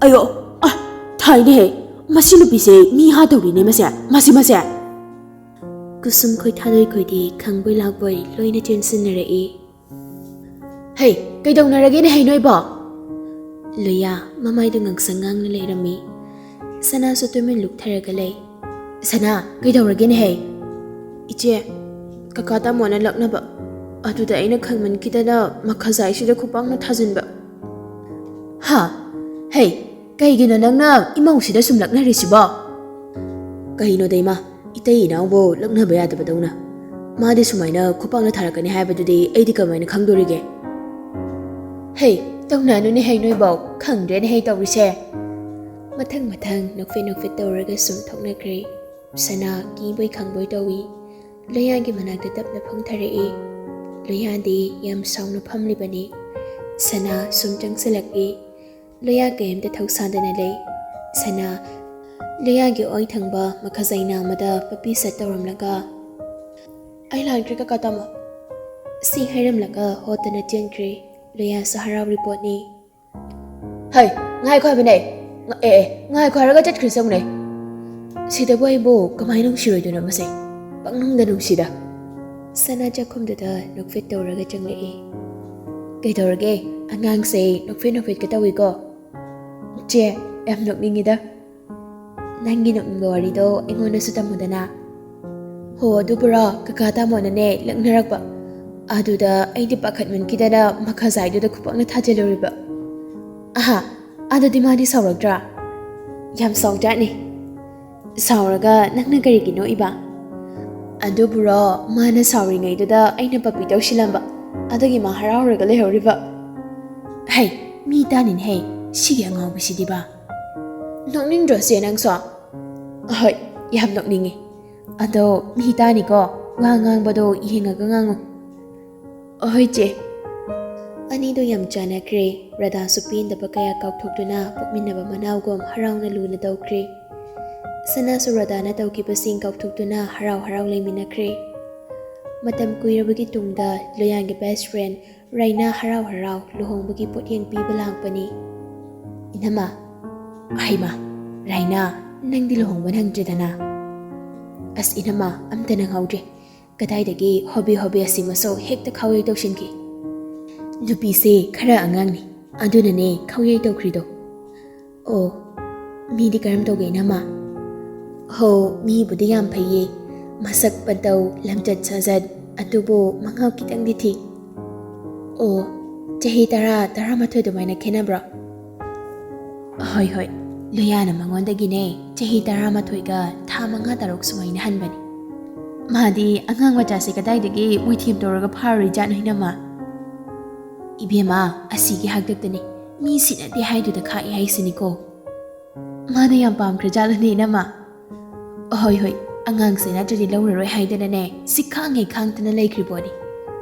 ꯑꯌꯣ! ꯑ! ꯊꯥꯏꯅꯦꯍꯦ! ꯃꯁꯤ ꯅꯨꯄꯤꯁꯦ ꯃꯤ ꯍꯥꯠꯇꯧꯔꯤꯅꯦ ꯃꯁꯦ! ꯃꯁꯤ ꯃꯁꯦ! ꯀꯨꯁꯨꯝ ꯈꯣꯏ ꯊꯥꯗꯣꯏ ꯈꯣꯏꯗꯤ ꯈꯪꯕꯣꯏ ꯂꯥꯛꯄꯣꯏ ꯂꯣꯏꯅ ꯆꯦꯟꯁꯤꯟꯅꯔꯛꯏ꯫ ꯍꯩ! ꯀꯩꯗꯧꯅꯔꯒꯦꯅꯦ ꯍꯩ ꯅꯣꯏꯕꯣ? ꯂꯣꯌꯥ ꯃꯃꯥꯏꯗ ꯉꯥꯡꯁꯪ ꯉꯥꯡꯅ ꯂꯩꯔꯝꯃꯤ꯫ ꯁꯅꯥꯁꯨ ꯇꯨꯃꯤꯟ ꯂꯨꯞꯊꯔꯒ ꯂꯩ꯫ ꯁꯅꯥ, ꯀꯩꯗꯧꯔꯒꯦꯅꯦ ꯍꯩ? ꯏꯆꯦ, ꯀꯀꯥ ꯇꯥꯃꯣꯅ ꯂꯛꯅꯕ꯫ ꯑꯗꯨꯗ ꯑꯩꯅ ꯈꯪꯃꯟꯈꯤꯗꯅ ꯃꯈꯖꯥꯏꯁꯤꯗ ꯈꯨꯄꯥꯛꯅ ꯊꯥꯖꯤꯟꯕ꯫ ꯍꯥ? ꯍꯩ, ꯀꯩꯒꯤꯅꯣ ꯅꯪꯅ ꯏꯃꯧꯁꯤꯗ ꯁꯨꯝ ꯂꯛꯅꯔꯤꯁꯤꯕꯣ? ꯀꯩꯅꯣꯗ ꯏꯃꯥ, ꯏꯇꯩ ꯏꯅꯥꯎꯕꯨ ꯂꯛꯅꯕ ꯌꯥꯗꯕꯗꯧꯅ꯫ ꯃꯥꯗꯤ ꯁꯨꯃꯥꯏꯅ ꯈꯨꯄꯥꯛꯅ ꯊꯥꯔꯛꯀꯅꯤ ꯍꯥꯏꯕꯗꯨꯗꯤ ꯑꯩꯗꯤ ꯀꯃꯥꯏꯅ ꯈꯪꯗꯣꯔꯤꯒꯦ? ꯍꯩ, ꯇꯧꯅꯅꯨꯅꯦ ꯍꯩ ꯅꯣꯏꯕꯧ, ꯈꯪꯗ꯭ꯔꯦꯅꯦ ꯍꯩ ꯇꯧꯔꯤꯁꯦ꯫ ꯃꯊꯪ ꯃꯊꯪ ꯅꯣꯛꯐꯦꯠ ꯅꯣꯛꯐꯦꯠ ꯇꯧꯔꯒ ꯁꯨꯝ ꯊꯣꯛꯅꯈ꯭ꯔꯦ꯫ ꯁꯅꯥ ꯀꯤꯕꯣꯏ ꯈꯪꯕꯣꯏ ꯇꯧꯏ꯫ ꯂꯣꯌꯥꯒꯤ ꯃꯅꯥꯛꯇ ꯇꯞꯅ ꯐꯝꯊꯔꯛꯏ꯫ ꯂꯣꯌꯥꯗꯤ ꯌꯥꯝ ꯁꯥꯎꯅ ꯐꯝꯂꯤꯕꯅꯤ꯫ ꯁꯅꯥ ꯁꯨꯝ ꯆꯪꯁꯤꯜꯂꯛꯏ꯫ ꯂꯣꯌꯥ ꯀꯩꯝꯇ ꯊꯧꯁꯥꯗꯅ ꯂꯩ꯫ ꯁꯅꯥ ꯂꯣꯌꯥꯒꯤ ꯑꯣꯏ ꯊꯪꯕ ꯃꯈꯖꯩ ꯅꯥꯝꯃꯗ ꯄꯄꯤ ꯁꯠ ꯇꯧꯔꯝꯂꯒ, "ꯑꯩ ꯂꯥꯛꯇ꯭ꯔꯤ ꯀꯀꯥ ꯇꯥꯃꯣ," ꯁꯤ ꯍꯥꯏꯔꯝꯂꯒ ꯍꯣꯠꯇꯅ ꯆꯦꯟꯈ꯭ꯔꯦ꯫ ꯂꯣꯌꯥꯁꯨ ꯍꯔꯥꯎꯔꯤ ꯄꯣꯠꯅꯤ꯫ "ꯍꯩ, ꯉꯥꯏꯈꯣ ꯍꯥꯏꯕꯅꯦ꯫ ꯉ-, ꯑꯦ, ꯑꯦ, ꯉꯥꯏꯈꯣ ꯍꯥꯏꯔꯒ ꯆꯠꯈ꯭ꯔꯤꯁꯦ ꯌꯦꯡꯉꯨꯅꯦ꯫ ꯁꯤꯗꯕꯨ ꯑꯩꯕꯨ ꯀꯃꯥꯏꯅ ꯅꯨꯡꯁꯤꯔꯣꯏꯗꯣꯏꯅꯣ ꯃꯁꯦ? ꯄꯪꯅꯨꯡꯗ ꯅꯨꯡꯁꯤꯗ꯫" ꯁꯅꯥ ꯆꯥꯛꯈꯨꯝꯗꯨꯗ ꯅꯣꯛꯐꯦꯠ ꯇꯧꯔꯒ ꯆꯪꯂꯛꯏ꯫ "ꯀꯩꯗꯧꯔꯒꯦ? ꯑꯉꯥꯡꯁꯦ ꯅꯣꯛꯐꯦꯠ ꯅꯣꯛꯐꯦꯠꯀ ꯇꯧꯏꯀꯣ꯫ ꯆꯦ, ꯌꯥꯝ ꯅꯣꯛꯅꯤꯡꯉꯤꯗ꯫ ꯅꯪꯒꯤ ꯅꯣꯛꯅꯤꯡꯕ ꯋꯥꯔꯤꯗꯣ ꯑꯩꯉꯣꯟꯗꯁꯨ ꯇꯝꯃꯨꯗꯅ꯫" "ꯍꯣ, ꯑꯗꯨꯕꯨꯔꯣ, ꯀꯀꯥ ꯇꯥꯃꯣꯅꯅꯦ ꯂꯛꯅꯔꯛꯄ꯫ ꯑꯗꯨꯗ ꯑꯩꯗꯤ ꯄꯥꯈꯠꯃꯟꯈꯤꯗꯅ ꯃꯈꯖꯥꯏꯗꯨꯗ ꯈꯨꯄꯥꯛꯅ ꯊꯥꯖꯤꯜꯂꯨꯔꯤꯕ꯫" "ꯑꯍꯥ, ꯑꯗꯨꯗꯤ ꯃꯥꯗꯤ ꯁꯥꯎꯔꯛꯇ꯭ꯔꯥ?" "ꯌꯥꯝ ꯁꯥꯎꯖꯥꯠꯅꯤ꯫" "ꯁꯥꯎꯔꯒ ꯅꯪꯅ ꯀꯔꯤꯒꯤ ꯅꯣꯛꯏꯕ?" "ꯑꯗꯨꯕꯨꯔꯣ, ꯃꯥꯅ ꯁꯥꯎꯔꯤꯉꯩꯗꯨꯗ ꯑꯩꯅ ꯄꯄꯤ ꯇꯧꯁꯤꯜꯂꯝꯕ, ꯑꯗꯨꯒꯤ ꯃꯥ ꯍꯔꯥꯎꯔꯒ ꯂꯩꯍꯧꯔꯤꯕ꯫" "ꯍꯩ, ꯃꯤ ꯇꯥꯅꯤꯅꯦ ꯍꯩ꯫ ꯁꯤꯒꯤ ꯑꯉꯥꯎꯕꯤꯁꯤꯗꯤꯕ꯫ ꯅꯣꯛꯅꯤꯡꯗ꯭ꯔꯣ ꯆꯦ ꯅꯪꯁꯨ? ꯑꯍꯣꯏ, ꯌꯥꯝ ꯅꯣꯛꯅꯤꯡꯉꯤ꯫ ꯑꯗꯣ ꯃꯤ ꯇꯥꯅꯤꯀꯣ, ꯋꯥ ꯉꯥꯡꯕꯗꯣ ꯌꯦꯡꯉꯒ ꯉꯥꯡꯉꯨ꯫ ꯑꯍꯣꯏ ꯆꯦ꯫ ꯑꯅꯤꯗꯣ ꯌꯥꯝ ꯆꯥꯟꯅꯈ꯭ꯔꯦ꯫ ꯔꯥꯙꯥꯁꯨ ꯄꯦꯟꯗꯕ ꯀꯌꯥ ꯀꯥꯎꯊꯣꯛꯇꯨꯅ ꯄꯣꯛꯃꯤꯟꯅꯕ ꯃꯅꯥꯎꯒꯨꯝ ꯍꯔꯥꯎꯅ ꯂꯨꯅ ꯇꯧꯈ꯭ꯔꯦ꯫ ꯁꯅꯥꯁꯨ ꯔꯥꯙꯥꯅ ꯇꯧꯈꯤꯕꯁꯤꯡ ꯀꯥꯎꯊꯣꯛꯇꯨꯅ ꯍꯔꯥꯎ ꯍꯔꯥꯎ ꯂꯩꯃꯤꯟꯅꯈ꯭ꯔꯦ꯫ ꯃꯇꯝ ꯀꯨꯏꯔꯕꯒꯤ ꯇꯨꯡꯗ ꯂꯣꯌꯥꯟꯒꯤ best friend ꯔꯥꯏꯅꯥ ꯍꯔꯥꯎ ꯍꯔꯥꯎ ꯂꯨꯍꯣꯡꯕꯒꯤ ꯄꯣꯠꯌꯦꯡ ꯄꯤꯕ ꯂꯥꯛꯄꯅꯤ꯫ ꯏꯅꯝꯃ꯫ ꯍꯩꯃꯥ, ꯔꯥꯏꯅꯥ, ꯅꯪꯗꯤ ꯂꯨꯍꯣꯡꯕ ꯅꯪꯗ꯭ꯔꯦꯗꯅ꯫ ꯑꯁ ꯏꯅꯝꯃ, ꯑꯝꯇ ꯅꯪꯍꯧꯗ꯭ꯔꯦ꯫ ꯀꯗꯥꯏꯗꯒꯤ ꯍꯣꯕꯤ ꯍꯣꯕꯤ ꯑꯁꯤꯃꯁꯨ ꯍꯦꯛꯇ ꯈꯥꯎꯌꯩ ꯇꯧꯁꯤꯟꯈꯤ꯫ ꯅꯨꯄꯤꯁꯦ ꯈꯔ ꯑꯉꯥꯡꯅꯤ, ꯑꯗꯨꯅꯅꯦ ꯈꯥꯎꯌꯩ ꯇꯧꯈ꯭ꯔꯤꯗꯣ꯫ ꯑꯣ, ꯃꯤꯗꯤ ꯀꯔꯝ ꯇꯧꯒꯦ ꯏꯅꯝꯃ? ꯍꯣ, ꯃꯤꯕꯨꯗꯤ ꯌꯥꯝ ꯐꯩꯌꯦ꯫ ꯃꯁꯛ ꯃꯇꯧ, ꯂꯝꯆꯠ ꯁꯥꯖꯠ, ꯑꯗꯨꯕꯨ ꯃꯉꯥꯎ ꯈꯤꯇꯪꯗꯤ ꯊꯤ꯫ ꯑꯣ, ꯆꯍꯤ ꯇꯔꯥ, ꯇꯔꯥꯃꯥꯊꯣꯏ ꯑꯗꯨꯃꯥꯏꯅ ꯈꯦꯠꯅꯕ꯭ꯔꯣ? ꯍꯣꯏ, ꯍꯣꯏ, ꯂꯣꯌꯥꯅ ꯃꯉꯣꯟꯗꯒꯤꯅꯦ ꯆꯍꯤ ꯇꯔꯥꯃꯥꯊꯣꯏꯒ ꯊꯥ ꯃꯉꯥ ꯇꯔꯨꯛ ꯁꯨꯃꯥꯏꯅ ꯍꯟꯕꯅꯤ꯫ ꯃꯥꯗꯤ ꯑꯉꯥꯡ ꯃꯆꯥꯁꯦ ꯀꯗꯥꯏꯗꯒꯤ ꯃꯣꯏꯊꯦꯝ ꯇꯧꯔꯒ ꯐꯥꯔꯨꯔꯤꯖꯥꯠꯅꯣ ꯏꯅꯝꯃ? ꯏꯕꯦꯝꯃ, ꯑꯁꯤꯒꯤ ꯍꯥꯛꯇꯛꯇꯅꯤ ꯃꯤ ꯁꯤꯅꯗꯦ ꯍꯥꯏꯗꯨꯗ ꯈꯥꯛꯏ ꯍꯥꯏꯁꯤꯅꯤꯀꯣ꯫ ꯃꯥꯅ ꯌꯥꯝ ꯄꯥꯝꯈ꯭ꯔꯖꯥꯠꯂꯅꯦ ꯏꯅꯝꯃ? ꯍꯣꯏ, ꯍꯣꯏ, ꯑꯉꯥꯡꯁꯦ ꯅꯠꯇ꯭ꯔꯗꯤ ꯂꯧꯔꯔꯣꯏ ꯍꯥꯏꯗꯅꯅꯦ ꯁꯤꯈꯥꯡꯉꯩ ꯈꯥꯡꯗꯅ ꯂꯩꯈ꯭ꯔꯤ ꯄꯣꯠꯅꯤ꯫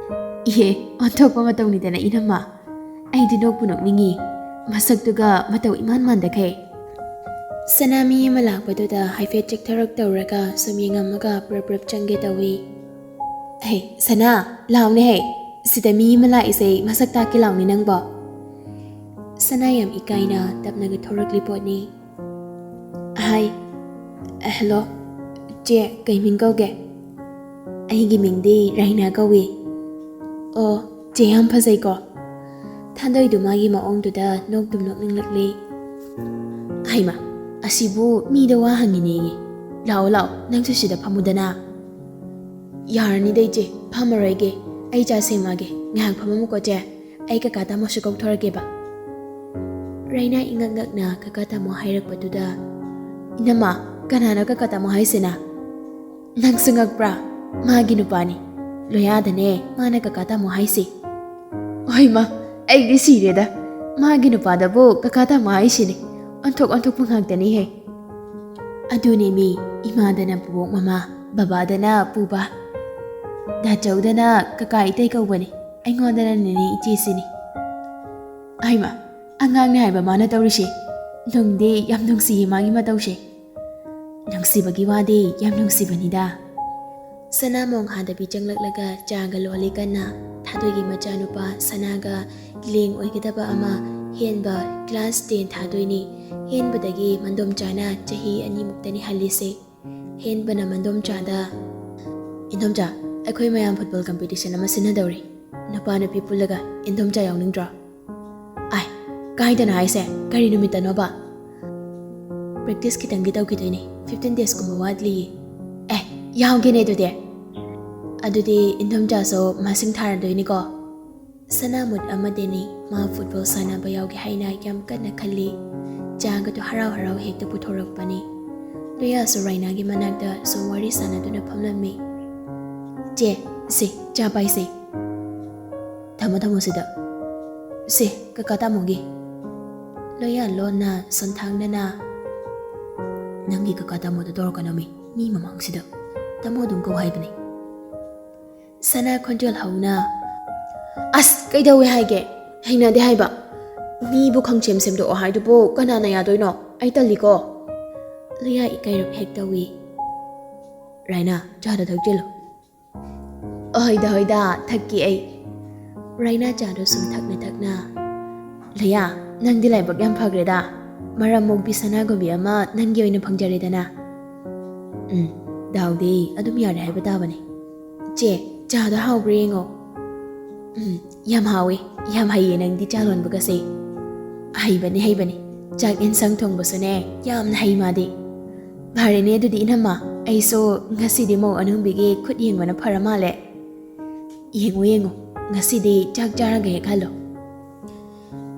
ꯏꯍꯦ, ꯑꯣꯟꯊꯣꯛꯄ ꯃꯇꯧꯅꯤꯗꯅ ꯏꯅꯝꯃ꯫ ꯑꯩꯗꯤ ꯅꯣꯛꯄꯨ ꯅꯣꯛꯅꯤꯡꯉꯤ꯫ ꯃꯁꯛꯇꯨꯒ ꯃꯇꯧ ꯏꯃꯥꯟ ꯃꯥꯟꯗꯈꯩ꯫ ꯁꯅꯥ ꯃꯤ ꯑꯃ ꯂꯥꯛꯄꯗꯨꯗ ꯍꯥꯏꯐꯦꯠ ꯆꯤꯛꯊꯔꯛ ꯇꯧꯔꯒ ꯁꯨꯝ ꯌꯦꯡꯉꯝꯃꯒ ꯄ꯭ꯔꯞ ꯄ꯭ꯔꯞ ꯆꯪꯒꯦ ꯇꯧꯏ꯫ ꯍꯦ, ꯁꯅꯥ, ꯂꯥꯎꯅꯦ ꯍꯦ꯫ ꯁꯤꯗ ꯃꯤ ꯑꯃ ꯂꯥꯛꯏꯁꯦ ꯃꯁꯛ ꯇꯥꯛꯀꯦ ꯂꯥꯎꯅꯦ ꯅꯪꯕꯣ꯫ ꯁꯅꯥ ꯌꯥꯝ ꯏꯀꯥꯏꯅ ꯇꯞꯅꯒ ꯊꯣꯔꯛꯂꯤ ꯄꯣꯠꯅꯤ꯫ ꯍꯥꯏ꯫ ꯑ, ꯍꯜꯂꯣ꯫ ꯆꯦ, ꯀꯩ ꯃꯤꯡ ꯀꯧꯒꯦ? ꯑꯩꯒꯤ ꯃꯤꯡꯗꯤ ꯔꯥꯏꯅꯥ ꯀꯧꯏ꯫ ꯑꯣ, ꯆꯦ ꯌꯥꯝ ꯐꯖꯩꯀꯣ꯫ ꯊꯥꯗꯣꯏꯗꯨ ꯃꯥꯒꯤ ꯃꯑꯣꯡꯗꯨꯗ ꯅꯣꯛꯇꯨꯝ ꯅꯣꯛꯅꯤꯡꯂꯛꯂꯤ꯫ ꯍꯩꯃꯥ, ꯑꯁꯤꯕꯨ ꯃꯤꯗ ꯋꯥ ꯍꯪꯉꯤꯅꯦꯌꯦ꯫ ꯂꯥꯛꯑꯣ, ꯂꯥꯛꯑꯣ, ꯅꯪꯁꯨ ꯁꯤꯗ ꯐꯝꯃꯨꯗꯅ꯫ ꯌꯥꯔꯅꯤꯗ ꯏꯆꯦ, ꯐꯝꯃꯔꯣꯏꯒꯦ꯫ ꯑꯩ ꯆꯥ ꯁꯦꯝꯃꯛꯑꯒꯦ, ꯉꯥꯏꯍꯥꯛ ꯐꯝꯃꯝꯃꯨꯀꯣ ꯆꯦ꯫ ꯑꯩ ꯀꯀꯥ ꯇꯥꯃꯣꯁꯨ ꯀꯧꯊꯣꯔꯛꯀꯦꯕ꯫ ꯔꯩꯅꯥ ꯏꯉꯛ ꯉꯛꯅ ꯀꯀꯥ ꯇꯥꯃꯣ ꯍꯥꯏꯔꯛꯄꯗꯨꯗ, "ꯏꯅꯝꯃ, ꯀꯅꯥꯅꯣ ꯀꯀꯥ ꯇꯥꯃꯣ ꯍꯥꯏꯁꯤꯅ?" "ꯅꯪꯁꯨ ꯉꯛꯄ꯭ꯔꯥ? ꯃꯥꯒꯤ ꯅꯨꯄꯥꯅꯤ꯫ ꯂꯣꯌꯥꯗꯅꯦ ꯃꯥꯅ ꯀꯀꯥ ꯇꯥꯃꯣ ꯍꯥꯏꯁꯦ꯫" "ꯍꯣꯏꯃ, ꯑꯩꯗꯤ ꯁꯤꯔꯦꯗ꯫ ꯃꯥꯒꯤ ꯅꯨꯄꯥꯗꯕꯨ ꯀꯀꯥ ꯇꯥꯃꯣ ꯍꯥꯏꯁꯤꯅꯤ꯫ ꯑꯣꯟꯊꯣꯛ ꯑꯣꯟꯊꯣꯛꯄ ꯉꯥꯛꯇꯅꯤꯍꯦ꯫ ꯑꯗꯨꯅꯦ ꯃꯤ, ꯏꯃꯥꯗꯅ ꯄꯨꯕꯣꯛ ꯃꯃꯥ, ꯕꯕꯥꯗꯅ ꯄꯨꯕꯥ, ꯗꯥꯆꯧꯗꯅ ꯀꯀꯥ ꯏꯇꯩ ꯀꯧꯕꯅꯤ, ꯑꯩꯉꯣꯟꯗꯅ ꯅꯦꯅꯦ ꯏꯆꯦꯁꯤꯅꯤ꯫ ꯑꯩꯃ, ꯑꯉꯥꯡꯅꯦ ꯍꯥꯏꯕ ꯃꯥꯅ ꯇꯧꯔꯤꯁꯦ꯫ ꯅꯨꯡꯗꯤ ꯌꯥꯝ ꯅꯨꯡꯁꯤꯌꯦ ꯃꯥꯒꯤ ꯃꯇꯧꯁꯦ꯫ ꯅꯨꯡꯁꯤꯕꯒꯤ ꯋꯥꯗꯤ ꯌꯥꯝ ꯅꯨꯡꯁꯤꯕꯅꯤꯗ꯫ ꯁꯅꯥ ꯃꯣꯡ ꯍꯥꯗꯕꯤ ꯆꯪꯂꯛꯂꯒ ꯆꯥꯒ ꯂꯣꯜꯂꯤ ꯀꯟꯅ꯫ ꯊꯥꯗꯣꯏꯒꯤ ꯃꯆꯥꯅꯨꯄꯥ ꯁꯅꯥꯒ ꯂꯦꯡ ꯑꯣꯏꯒꯗꯕ ꯑꯃ ꯍꯦꯟꯕ class ten ꯊꯥꯗꯣꯏꯅꯤ꯫ ꯍꯦꯟꯕꯗꯒꯤ ꯃꯟꯗꯣꯝꯆꯥꯅ ꯆꯍꯤ ꯑꯅꯤꯃꯨꯛꯇꯅꯤ ꯍꯜꯂꯤꯁꯦ꯫ ꯍꯦꯟꯕꯅ ꯃꯟꯗꯣꯝꯆꯥꯗ, "ꯏꯟꯗꯣꯝꯆꯥ, ꯑꯩꯈꯣꯏ ꯃꯌꯥꯝ football competition ꯑꯃ ꯁꯤꯟꯅꯗꯧꯔꯤ꯫ ꯅꯨꯄꯥ ꯅꯨꯄꯤ ꯄꯨꯜꯂꯒ ꯏꯟꯗꯣꯝꯆꯥ ꯌꯥꯎꯅꯤꯡꯗ꯭ꯔꯣ?" "ꯑꯥꯏ, ꯀꯥꯏꯗꯅꯣ ꯍꯥꯏꯁꯦ? ꯀꯔꯤ ꯅꯨꯃꯤꯠꯇꯅꯣꯕ?" "Practice ꯈꯤꯇꯪꯗꯤ ꯇꯧꯈꯤꯗꯣꯏꯅꯦ, fifteen days ꯀꯨꯝꯕ ꯋꯥꯠꯂꯤꯌꯦ꯫" "ꯑꯦ, ꯌꯥꯎꯒꯦꯅꯦ ꯑꯗꯨꯗꯤ꯫ ꯑꯗꯨꯗꯤ ꯏꯟꯗꯣꯝꯆꯥꯁꯨ ꯃꯁꯤꯡ ꯊꯥꯔꯗꯣꯏꯅꯤꯀꯣ?" ꯁꯅꯥ mood ꯑꯃꯗꯅꯤ꯫ ꯃꯥ football ꯁꯥꯟꯅꯕ ꯌꯥꯎꯒꯦ ꯍꯥꯏꯅ ꯌꯥꯝ ꯀꯟꯅ ꯈꯜꯂꯤ꯫ ꯆꯥꯒꯗꯨ ꯍꯔꯥꯎ ꯍꯔꯥꯎ ꯍꯦꯛꯇ ꯄꯨꯊꯣꯔꯛꯄꯅꯤ꯫ ꯂꯣꯌꯥꯁꯨ ꯔꯥꯏꯅꯥꯒꯤ ꯃꯅꯥꯛꯇ ꯁꯨꯝ ꯋꯥꯔꯤ ꯁꯥꯟꯅꯗꯨꯅ ꯐꯝꯂꯝꯃꯤ꯫ "ꯆꯦ, ꯁꯦ, ꯆꯥ ꯄꯥꯏꯁꯦ꯫ ꯊꯝꯃꯣ, ꯊꯝꯃꯣ ꯁꯤꯗ꯫ ꯁꯦ, ꯀꯀꯥ ꯇꯥꯃꯣꯒꯤ꯫" ꯂꯣꯌꯥ ꯂꯣꯟꯅ ꯁꯣꯟꯊꯥꯡꯅꯅ, "ꯅꯪꯒꯤ ꯀꯀꯥ ꯇꯥꯃꯣꯗꯣ ꯇꯧꯔꯛꯀꯅꯣꯃꯤ, ꯃꯤ ꯃꯃꯥꯡꯁꯤꯗ꯫ ꯇꯥꯃꯣ ꯑꯗꯨꯝ ꯀꯧ ꯍꯥꯏꯕꯅꯦ꯫" ꯁꯅꯥ ꯈꯣꯟꯖꯦꯜ ꯍꯧꯅ, "ꯑꯁ, ꯀꯩꯗꯧꯋꯦ ꯍꯥꯏꯒꯦ? ꯍꯩꯅꯗꯦ ꯍꯥꯏꯕ꯫ ꯃꯤꯕꯨ ꯈꯪꯁꯦꯝ ꯁꯦꯝꯗꯣꯛꯑꯣ ꯍꯥꯏꯗꯨꯕꯨ ꯀꯅꯥꯅ ꯌꯥꯗꯣꯏꯅꯣ? ꯑꯩ ꯇꯜꯂꯤꯀꯣ꯫" ꯂꯣꯌꯥ ꯏꯀꯥꯏꯔꯞ ꯍꯦꯛ ꯇꯧꯏ꯫ "ꯔꯥꯏꯅꯥ, ꯆꯥꯗꯣ ꯊꯛꯆꯤꯜꯂꯨ꯫" "ꯍꯣꯏꯗ, ꯍꯣꯏꯗ, ꯊꯛꯀꯦ ꯑꯩ꯫" ꯔꯥꯏꯅꯥ ꯆꯥꯗꯣ ꯁꯨꯝ ꯊꯛꯅ ꯊꯛꯅ, "ꯂꯣꯌꯥ, ꯅꯪꯗꯤ ꯂꯥꯏꯕꯛ ꯌꯥꯝ ꯐꯈ꯭ꯔꯦꯗ꯫ ꯃꯔꯝ ꯃꯣꯛꯄꯤ ꯁꯅꯥꯒꯨꯝꯕꯤ ꯑꯃ ꯅꯪꯒꯤ ꯑꯣꯏꯅ ꯐꯪꯖꯔꯦꯗꯅ꯫" "ꯎꯝ, ꯗꯥꯎꯗꯤ ꯑꯗꯨꯝ ꯌꯥꯔꯦ ꯍꯥꯏꯕ ꯇꯥꯕꯅꯦ꯫ ꯆꯦ, ꯆꯥꯗꯣ ꯍꯥꯎꯕ꯭ꯔꯥ ꯌꯦꯡꯉꯣ꯫" "ꯎꯝ, ꯌꯥꯝ ꯍꯥꯎꯋꯦ꯫ ꯌꯥꯝ ꯍꯩꯌꯦ ꯅꯪꯗꯤ ꯆꯥ ꯂꯣꯟꯕꯒꯁꯦ꯫" "ꯍꯩꯕꯅꯦ, ꯍꯩꯕꯅꯦ꯫ ꯆꯥꯛ ꯌꯦꯟꯁꯥꯡ ꯊꯣꯡꯕꯁꯨꯅꯦ, ꯌꯥꯝꯅ ꯍꯩ ꯃꯥꯗꯤ꯫" "ꯐꯔꯦꯅꯦ ꯑꯗꯨꯗꯤ ꯏꯅꯝꯃ, ꯑꯩꯁꯨ ꯉꯁꯤꯗꯤ ꯃꯧ ꯑꯅꯨꯡꯕꯤꯒꯤ ꯈꯨꯠ ꯌꯦꯡꯕꯅ ꯐꯔ ꯃꯥꯜꯂꯦ꯫ ꯌꯦꯡꯉꯨ, ꯌꯦꯡꯉꯨ, ꯉꯁꯤꯗꯤ ꯆꯥꯛ ꯆꯥꯔꯒ ꯍꯦꯛ ꯍꯜꯂꯣ꯫"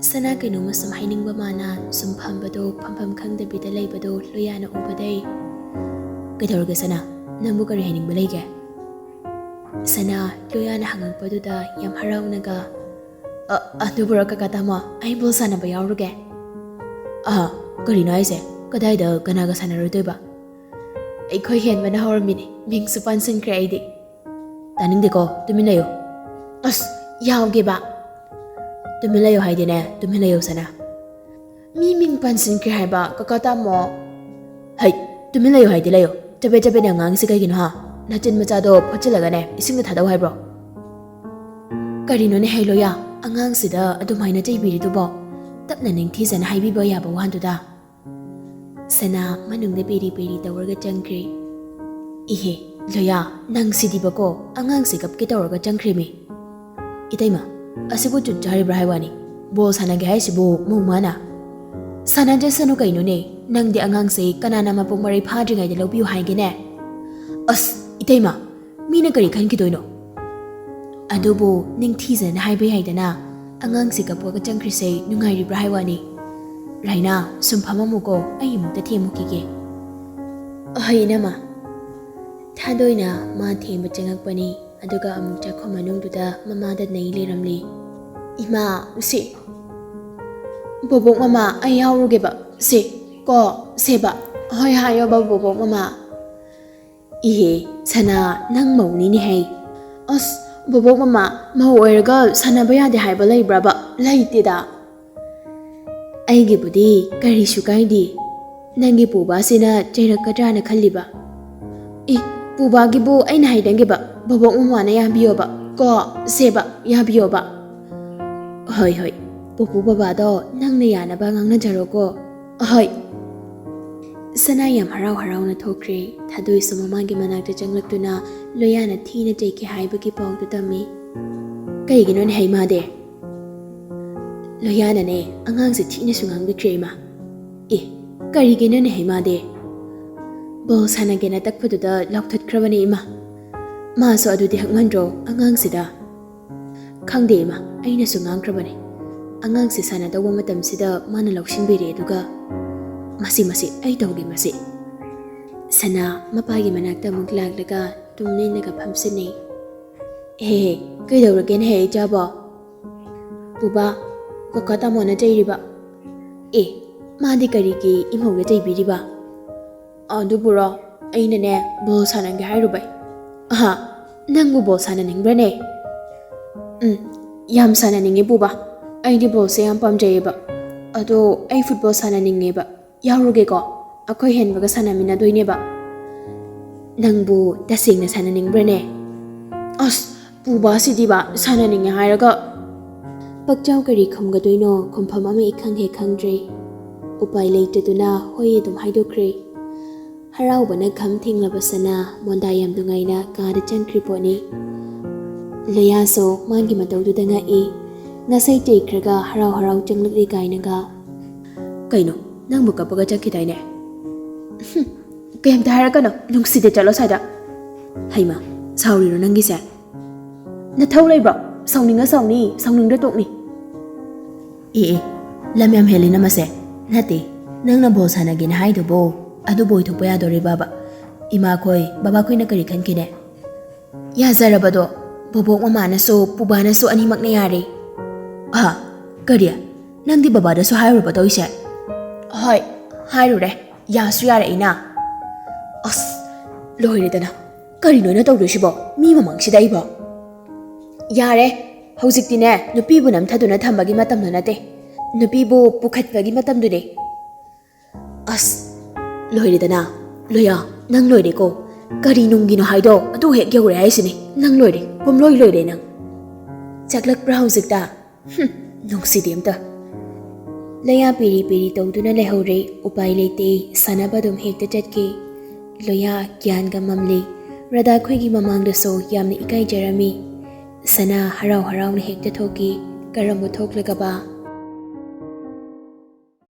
ꯁꯅꯥ ꯀꯩꯅꯣꯝꯃ ꯁꯨꯝ ꯍꯥꯏꯅꯤꯡꯕ ꯃꯥꯅ ꯁꯨꯝ ꯐꯝꯕꯗꯣ, ꯐꯝꯐꯝ ꯈꯪꯗꯕꯤꯗ ꯂꯩꯕꯗꯣ ꯂꯣꯌꯥꯅ ꯎꯕꯗꯩ, "ꯀꯩꯗꯧꯔꯒꯦ ꯁꯅꯥ? ꯅꯪꯕꯨ ꯀꯔꯤ ꯍꯥꯏꯅꯤꯡꯕ ꯂꯩꯒꯦ?" ꯁꯅꯥ ꯂꯣꯌꯥꯅ ꯍꯪꯉꯛꯄꯗꯨꯗ ꯌꯥꯝ ꯍꯔꯥꯎꯅꯒ, ꯑ, ꯑꯗꯨꯕꯨꯔꯣ ꯀꯀꯥ ꯇꯥꯃꯣ, ꯑꯩ ꯕꯣꯜ ꯁꯥꯟꯅꯕ ꯌꯥꯎꯔꯨꯒꯦ꯫ ꯑꯍ, ꯀꯔꯤꯅꯣ ꯍꯥꯏꯁꯦ? ꯀꯗꯥꯏꯗ ꯀꯅꯥꯒ ꯁꯥꯟꯅꯔꯨꯗꯣꯏꯕ? ꯑꯩꯈꯣꯏ ꯍꯦꯟꯕꯅ ꯍꯧꯔꯝꯃꯤꯅꯦ, ꯃꯤꯡꯁꯨ ꯄꯥꯟꯁꯤꯟꯈ꯭ꯔꯦ ꯑꯩꯗꯤ꯫ ꯇꯥꯅꯤꯡꯗꯦꯀꯣ, ꯇꯨꯃꯤꯟ ꯂꯩꯌꯨ꯫ ꯑꯁ, ꯌꯥꯎꯒꯦꯕ꯫ ꯇꯨꯃꯤꯟ ꯂꯩꯌꯨ ꯍꯥꯏꯗꯤꯅꯦ, ꯇꯨꯃꯤꯟ ꯂꯩꯌꯨ ꯁꯅꯥ꯫ ꯃꯤ ꯃꯤꯡ ꯄꯥꯟꯁꯤꯟꯈ꯭ꯔꯦ ꯍꯥꯏꯕ, ꯀꯀꯥ ꯇꯥꯃꯣ꯫ ꯍꯩ, ꯇꯨꯃꯤꯟ ꯂꯩꯌꯨ ꯍꯥꯏꯗꯤ ꯂꯩꯌꯨ꯫ ꯆꯕꯦꯠ ꯆꯕꯦꯠꯅ ꯉꯥꯡꯉꯤꯁꯤ ꯀꯩꯒꯤꯅꯣ ꯍꯥ? ꯅꯆꯤꯟ ꯃꯆꯥꯗꯣ ꯐꯣꯠꯆꯤꯜꯂꯒꯅꯦ, ꯏꯁꯤꯡꯗ ꯊꯥꯗꯧ ꯍꯥꯏꯕ꯭ꯔꯣ? ꯀꯔꯤꯅꯣꯅꯦ ꯍꯩ ꯂꯣꯌꯥ? ꯑꯉꯥꯡꯁꯤꯗ ꯑꯗꯨꯃꯥꯏꯅ ꯆꯩꯕꯤꯔꯤꯗꯨꯕꯣ? ꯇꯞꯅ ꯅꯤꯡꯊꯤꯖꯅ ꯍꯥꯏꯕꯤꯕ ꯌꯥꯕ ꯋꯥꯗꯨꯗ꯫ ꯁꯅꯥ ꯃꯅꯨꯡꯗ ꯄꯦꯔꯤ ꯄꯦꯔꯤ ꯇꯧꯔꯒ ꯆꯪꯈ꯭ꯔꯦ꯫ ꯏꯍꯦ, ꯂꯣꯌꯥ, ꯅꯪ ꯁꯤꯗꯤꯕꯀꯣ, ꯑꯉꯥꯡꯁꯦ ꯀꯞꯀꯦ ꯇꯧꯔꯒ ꯆꯪꯈ꯭ꯔꯦꯃꯤ꯫ ꯏꯇꯩꯃ, ꯑꯁꯤꯕꯨ ꯖꯨꯠ ꯆꯥꯔꯤꯕ꯭ꯔꯥ ꯍꯥꯏ ꯋꯥꯅꯤ? ꯕꯣꯜ ꯁꯥꯟꯅꯒꯦ ꯍꯥꯏꯁꯤꯕꯨ ꯃꯧ ꯃꯥꯅ? ꯁꯥꯟꯅꯖꯁꯅꯨ ꯀꯩꯅꯣꯅꯦ, ꯅꯪꯗꯤ ꯑꯉꯥꯡꯁꯦ ꯀꯅꯥꯅ ꯃꯄꯨꯡ ꯃꯔꯩ ꯐꯥꯗ꯭ꯔꯤꯉꯩꯗ ꯂꯧꯕꯤꯌꯨ ꯍꯥꯏꯒꯦꯅꯦ? ꯑꯁ, ꯏꯇꯩꯃ, ꯃꯤꯅ ꯀꯔꯤ ꯈꯟꯈꯤꯗꯣꯏꯅꯣ? ꯑꯗꯨꯕꯨ ꯅꯤꯡꯊꯤꯖꯅ ꯍꯥꯏꯕ ꯌꯥꯏꯗꯅ, ꯑꯉꯥꯡꯁꯦ ꯀꯞꯄꯒ ꯆꯪꯈ꯭ꯔꯤꯁꯦ ꯅꯨꯡꯉꯥꯏꯔꯤꯕ꯭ꯔꯥ ꯍꯥꯏ ꯋꯥꯅꯤ꯫ ꯔꯥꯏꯅꯥ, ꯁꯨꯝ ꯐꯝꯃꯝꯃꯨꯀꯣ, ꯑꯩ ꯑꯃꯨꯛꯇ ꯊꯦꯝꯃꯨꯈꯤꯒꯦ꯫ ꯑꯍꯩ, ꯏꯅꯝꯃ꯫ ꯊꯥꯗꯣꯏꯅ ꯃꯥ ꯊꯦꯝꯕ ꯆꯪꯉꯛꯄꯅꯤ, ꯑꯗꯨꯒ ꯑꯃꯨꯛ ꯆꯥꯛꯈꯨꯝ ꯃꯅꯨꯡꯗꯨꯗ ꯃꯃꯥꯗ ꯅꯩ ꯂꯩꯔꯝꯂꯤ꯫ ꯏꯃꯥ, ꯁꯤ꯫ ꯕꯣꯕꯣꯛ ꯃꯃꯥ, ꯑꯩ ꯌꯥꯎꯔꯨꯒꯦꯕ꯫ ꯁꯤ, ꯀꯣ, ꯁꯦꯕ꯫ ꯍꯣꯏ ꯍꯥꯏꯌꯣꯕ, ꯕꯣꯕꯣꯛ ꯃꯃꯥ꯫ ꯏꯍꯦ, ꯁꯅꯥ, ꯅꯪ ꯃꯧꯅꯤꯅꯦ ꯍꯩ꯫ ꯑꯁ, ꯕꯣꯕꯣꯛ ꯃꯃꯥ, ꯃꯧ ꯑꯣꯏꯔꯒ ꯁꯥꯟꯅꯕ ꯌꯥꯗꯦ ꯍꯥꯏꯕ ꯂꯩꯕ꯭ꯔꯕ? ꯂꯩꯇꯦꯗ꯫ ꯑꯩꯒꯤꯕꯨꯗꯤ ꯀꯔꯤꯁꯨ ꯀꯥꯏꯗꯦ꯫ ꯅꯪꯒꯤ ꯄꯨꯕꯥꯁꯤꯅ ꯆꯩꯔꯛꯀꯗ꯭ꯔꯥꯅ ꯈꯜꯂꯤꯕ꯫ ꯑꯦ, ꯄꯨꯕꯥꯒꯤꯕꯨ ꯑꯩꯅ ꯍꯥꯏꯗꯪꯒꯤꯕ, ꯕꯣꯕꯣꯛ ꯃꯃꯥꯅ ꯌꯥꯕꯤꯌꯣꯕ꯫ ꯀꯣ, ꯁꯦꯕ, ꯌꯥꯕꯤꯌꯣꯕ꯫ ꯍꯣꯏ, ꯍꯣꯏ, ꯄꯨꯄꯨ ꯕꯕꯥꯗꯣ ꯅꯪꯅ ꯌꯥꯅꯕ ꯉꯥꯡꯅꯖꯔꯣꯀꯣ꯫ ꯍꯣꯏ꯫ ꯁꯅꯥ ꯌꯥꯝ ꯍꯔꯥꯎ ꯍꯔꯥꯎꯅ ꯊꯣꯛꯈ꯭ꯔꯦ꯫ ꯊꯥꯗꯣꯏꯁꯨ ꯃꯃꯥꯒꯤ ꯃꯅꯥꯛꯇ ꯆꯪꯂꯛꯇꯨꯅ ꯂꯣꯌꯥꯅ ꯊꯤꯅ ꯆꯩꯈꯤ ꯍꯥꯏꯕꯒꯤ ꯄꯥꯎꯗꯨ ꯇꯝꯃꯤ꯫ ꯀꯩꯒꯤꯅꯣꯅꯦ ꯍꯩ ꯃꯥꯗꯤ? ꯂꯣꯌꯥꯅꯅꯦ ꯑꯉꯥꯡꯁꯦ ꯊꯤꯅꯁꯨ ꯉꯥꯡꯕꯤꯈ꯭ꯔꯦ ꯏꯃꯥ꯫ ꯑꯦ, ꯀꯔꯤꯒꯤꯅꯣꯅꯦ ꯍꯩ ꯃꯥꯗꯤ? ꯕꯣꯜ ꯁꯥꯟꯅꯒꯦꯅ ꯇꯛꯄꯗꯨꯗ ꯂꯥꯎꯊꯠꯈ꯭ꯔꯕꯅꯦ ꯏꯃꯥ꯫ ꯃꯥꯁꯨ ꯑꯗꯨꯗꯤ ꯍꯛꯃꯟꯗ꯭ꯔꯣ ꯑꯉꯥꯡꯁꯤꯗ? ꯈꯪꯗꯦ ꯏꯃꯥ, ꯑꯩꯅꯁꯨ ꯉꯥꯡꯈ꯭ꯔꯕꯅꯦ꯫ ꯑꯉꯥꯡꯁꯦ ꯁꯥꯟꯅꯗꯧꯕ ꯃꯇꯝꯁꯤꯗ ꯃꯥꯅ ꯂꯧꯁꯤꯟꯕꯤꯔꯦ, ꯑꯗꯨꯒ ꯃꯁꯤ, ꯃꯁꯤ ꯑꯩ ꯇꯧꯒꯦ ꯃꯁꯤ꯫ ꯁꯅꯥ ꯃꯄꯥꯒꯤ ꯃꯅꯥꯛꯇ ꯑꯃꯨꯛ ꯂꯥꯛꯂꯒ ꯇꯨꯝꯅꯤꯡꯂꯒ ꯐꯝꯁꯤꯟꯅꯩ꯫ ꯍꯦ, ꯍꯦ, ꯀꯩꯗꯧꯔꯒꯦꯅꯦ ꯍꯦ ꯏꯆꯥꯕꯣ? ꯎꯕ, ꯀꯀꯥ ꯇꯥꯃꯣꯅ ꯆꯩꯔꯤꯕ? ꯑꯦ, ꯃꯥꯗꯤ ꯀꯔꯤꯒꯤ ꯏꯃꯧꯗ ꯆꯩꯕꯤꯔꯤꯕ? ꯑꯗꯨꯕꯨꯔꯣ, ꯑꯩꯅꯅꯦ ꯕꯣꯜ ꯁꯥꯟꯅꯒꯦ ꯍꯥꯏꯔꯨꯕꯩ꯫ ꯑꯍꯥ, ꯅꯪꯕꯨ ꯕꯣꯜ ꯁꯥꯟꯅꯅꯤꯡꯕ꯭ꯔꯅꯦ? ꯎꯝ, ꯌꯥꯝ ꯁꯥꯟꯅꯅꯤꯡꯉꯦ ꯄꯨꯕ꯫ ꯑꯩꯗꯤ ꯕꯣꯜꯁꯦ ꯌꯥꯝ ꯄꯥꯝꯖꯩꯌꯦꯕ꯫ ꯑꯗꯣ ꯑꯩ ꯐꯨꯠꯕꯣꯜ ꯁꯥꯟꯅꯅꯤꯡꯉꯦꯕ꯫ ꯌꯥꯎꯔꯨꯒꯦꯀꯣ? ꯑꯩꯈꯣꯏ ꯍꯦꯟꯕꯒ ꯁꯥꯟꯅꯃꯤꯟꯅꯗꯣꯏꯅꯦꯕ꯫ ꯅꯪꯕꯨ ꯇꯁꯦꯡꯅ ꯁꯥꯟꯅꯅꯤꯡꯕ꯭ꯔꯅꯦ? ꯑꯁ, ꯄꯨꯕꯥꯁꯤꯗꯤꯕ, ꯁꯥꯟꯅꯅꯤꯡꯉꯦ ꯍꯥꯏꯔꯒ꯫ ꯄꯛꯆꯥꯎ ꯀꯔꯤ ꯈꯨꯝꯒꯗꯣꯏꯅꯣ, ꯈꯨꯝꯐꯝ ꯑꯃ ꯏꯈꯪ ꯍꯦꯛ ꯈꯪꯗ꯭ꯔꯦ꯫ ꯎꯄꯥꯏ ꯂꯩꯇꯗꯨꯅ ꯍꯣꯏ ꯑꯗꯨꯝ ꯍꯥꯏꯗꯣꯛꯈ꯭ꯔꯦ꯫ ꯍꯔꯥꯎꯕꯅ ꯈꯝ ꯊꯦꯡꯂꯕ ꯁꯅꯥ ꯃꯣꯟꯗꯥ ꯌꯥꯝ ꯅꯨꯡꯉꯥꯏꯅ ꯀꯥꯗ ꯆꯪꯈ꯭ꯔꯤ ꯄꯣꯠꯅꯤ꯫ ꯂꯣꯌꯥꯁꯨ ꯃꯥꯒꯤ ꯃꯇꯧꯗꯨꯗ ꯉꯛꯏ꯫ ꯉꯁꯥꯏ ꯆꯩꯈ꯭ꯔꯒ ꯍꯔꯥꯎ ꯍꯔꯥꯎ ꯆꯪꯂꯛꯂꯤ ꯀꯥꯏꯅꯒ꯫ ꯀꯩꯅꯣ, ꯅꯪꯕꯨ ꯀꯞꯄꯒ ꯆꯠꯈꯤꯗꯥꯏꯅꯦ? ꯍꯨꯝ, ꯀꯩꯝꯇ ꯍꯥꯏꯔꯛꯀꯅꯣ, ꯅꯨꯡꯁꯤꯗꯦ, ꯆꯠꯂꯣ ꯁ꯭ꯋꯥꯏꯗ꯫ ꯍꯩꯃꯥ, ꯁꯥꯎꯔꯤꯔꯣ ꯅꯪꯒꯤꯁꯦ? ꯅꯊꯧ ꯂꯩꯕ꯭ꯔꯣ? ꯁꯥꯎꯅꯤꯡꯉ ꯁꯥꯎꯅꯤ, ꯁꯥꯎꯅꯤꯡꯗ꯭ꯔ ꯇꯣꯛꯅꯤ꯫ ꯑꯦ ꯑꯦ, ꯂꯝ ꯌꯥꯝ ꯍꯦꯜꯂꯤ ꯅꯃꯁꯦ꯫ ꯅꯠꯇꯦ, ꯅꯪꯅ ꯕꯣꯜ ꯁꯥꯟꯅꯒꯦꯅ ꯍꯥꯏꯗꯨꯕꯨ ꯑꯗꯨꯕꯨ ꯑꯣꯏꯊꯣꯛꯄ ꯌꯥꯗꯣꯔꯤꯕꯕ? ꯏꯃꯥꯈꯣꯏ, ꯕꯕꯥꯈꯣꯏꯅ ꯀꯔꯤ ꯈꯟꯈꯤꯅꯦ? ꯌꯥꯖꯔꯕꯗꯣ, ꯕꯣꯕꯣꯛ ꯃꯃꯥꯅꯁꯨ ꯄꯨꯕꯥꯅꯁꯨ ꯑꯅꯤꯃꯛꯅ ꯌꯥꯔꯦ꯫ ꯑꯍ, ꯀꯔꯤ? ꯅꯪꯗꯤ ꯕꯕꯥꯗꯁꯨ ꯍꯥꯏꯔꯨꯔꯕ ꯇꯧꯔꯤꯁꯦ? ꯍꯣꯏ, ꯍꯥꯏꯔꯨꯔꯦ꯫ ꯌꯥꯁꯨ ꯌꯥꯔꯛꯏꯅ꯫ ꯑꯁ, ꯂꯣꯏꯔꯦꯗꯅ꯫ ꯀꯔꯤꯅꯣ ꯑꯩꯅ ꯇꯧꯗꯣꯏꯁꯤꯕꯣ? ꯃꯤ ꯃꯃꯥꯡꯁꯤꯗ ꯑꯩꯕꯣ? ꯌꯥꯔꯦ, ꯍꯧꯖꯤꯛꯇꯤꯅꯦ, ꯅꯨꯄꯤꯕꯨ ꯅꯝꯊꯗꯨꯅ ꯊꯝꯕꯒꯤ ꯃꯇꯝꯗꯣ ꯅꯠꯇꯦ꯫ ꯅꯨꯄꯤꯕꯨ ꯄꯨꯈꯠꯄꯒꯤ ꯃꯇꯝꯗꯨꯅꯦ꯫ ꯑꯁ, ꯂꯣꯏꯔꯦꯗꯅ꯫ ꯂꯣꯌꯥ, ꯅꯪ ꯂꯣꯏꯔꯦꯀꯣ꯫ ꯀꯔꯤ ꯅꯨꯡꯒꯤꯅꯣ ꯍꯥꯏꯗꯣ ꯑꯗꯨ ꯍꯦꯛ ꯌꯧꯔꯦ ꯍꯥꯏꯁꯤꯅꯤ꯫ ꯅꯪ ꯂꯣꯏꯔꯦ, ꯄꯨꯝꯂꯣꯏ ꯂꯣꯏꯔꯦ ꯅꯪ꯫ ꯆꯥꯛꯂꯛꯄ꯭ꯔꯥ ꯍꯧꯖꯤꯛꯇ? ꯍꯨꯝ, ꯅꯨꯡꯁꯤꯗꯦ ꯑꯝꯇ꯫ ꯂꯣꯌꯥ ꯄꯤꯔꯤ ꯄꯤꯔꯤ ꯇꯧꯗꯨꯅ ꯂꯩꯍꯧꯔꯦ꯫ ꯎꯄꯥꯏ ꯂꯩꯇꯦ, ꯁꯥꯟꯅꯕ ꯑꯗꯨꯝ ꯍꯦꯛꯇ ꯆꯠꯈꯤ꯫ ꯂꯣꯌꯥ ꯒ꯭ꯌꯥꯟꯒ ꯃꯝꯂꯤ꯫ ꯔꯥꯙꯥꯈꯣꯏꯒꯤ ꯃꯃꯥꯡꯗꯁꯨ ꯌꯥꯝꯅ ꯏꯀꯥꯏꯖꯔꯝꯃꯤ꯫ ꯁꯅꯥ ꯍꯔꯥꯎ ꯍꯔꯥꯎꯅ ꯍꯦꯛꯇ ꯊꯣꯛꯈꯤ꯫ ꯀꯔꯝꯕ ꯊꯣꯛꯂꯒꯕ?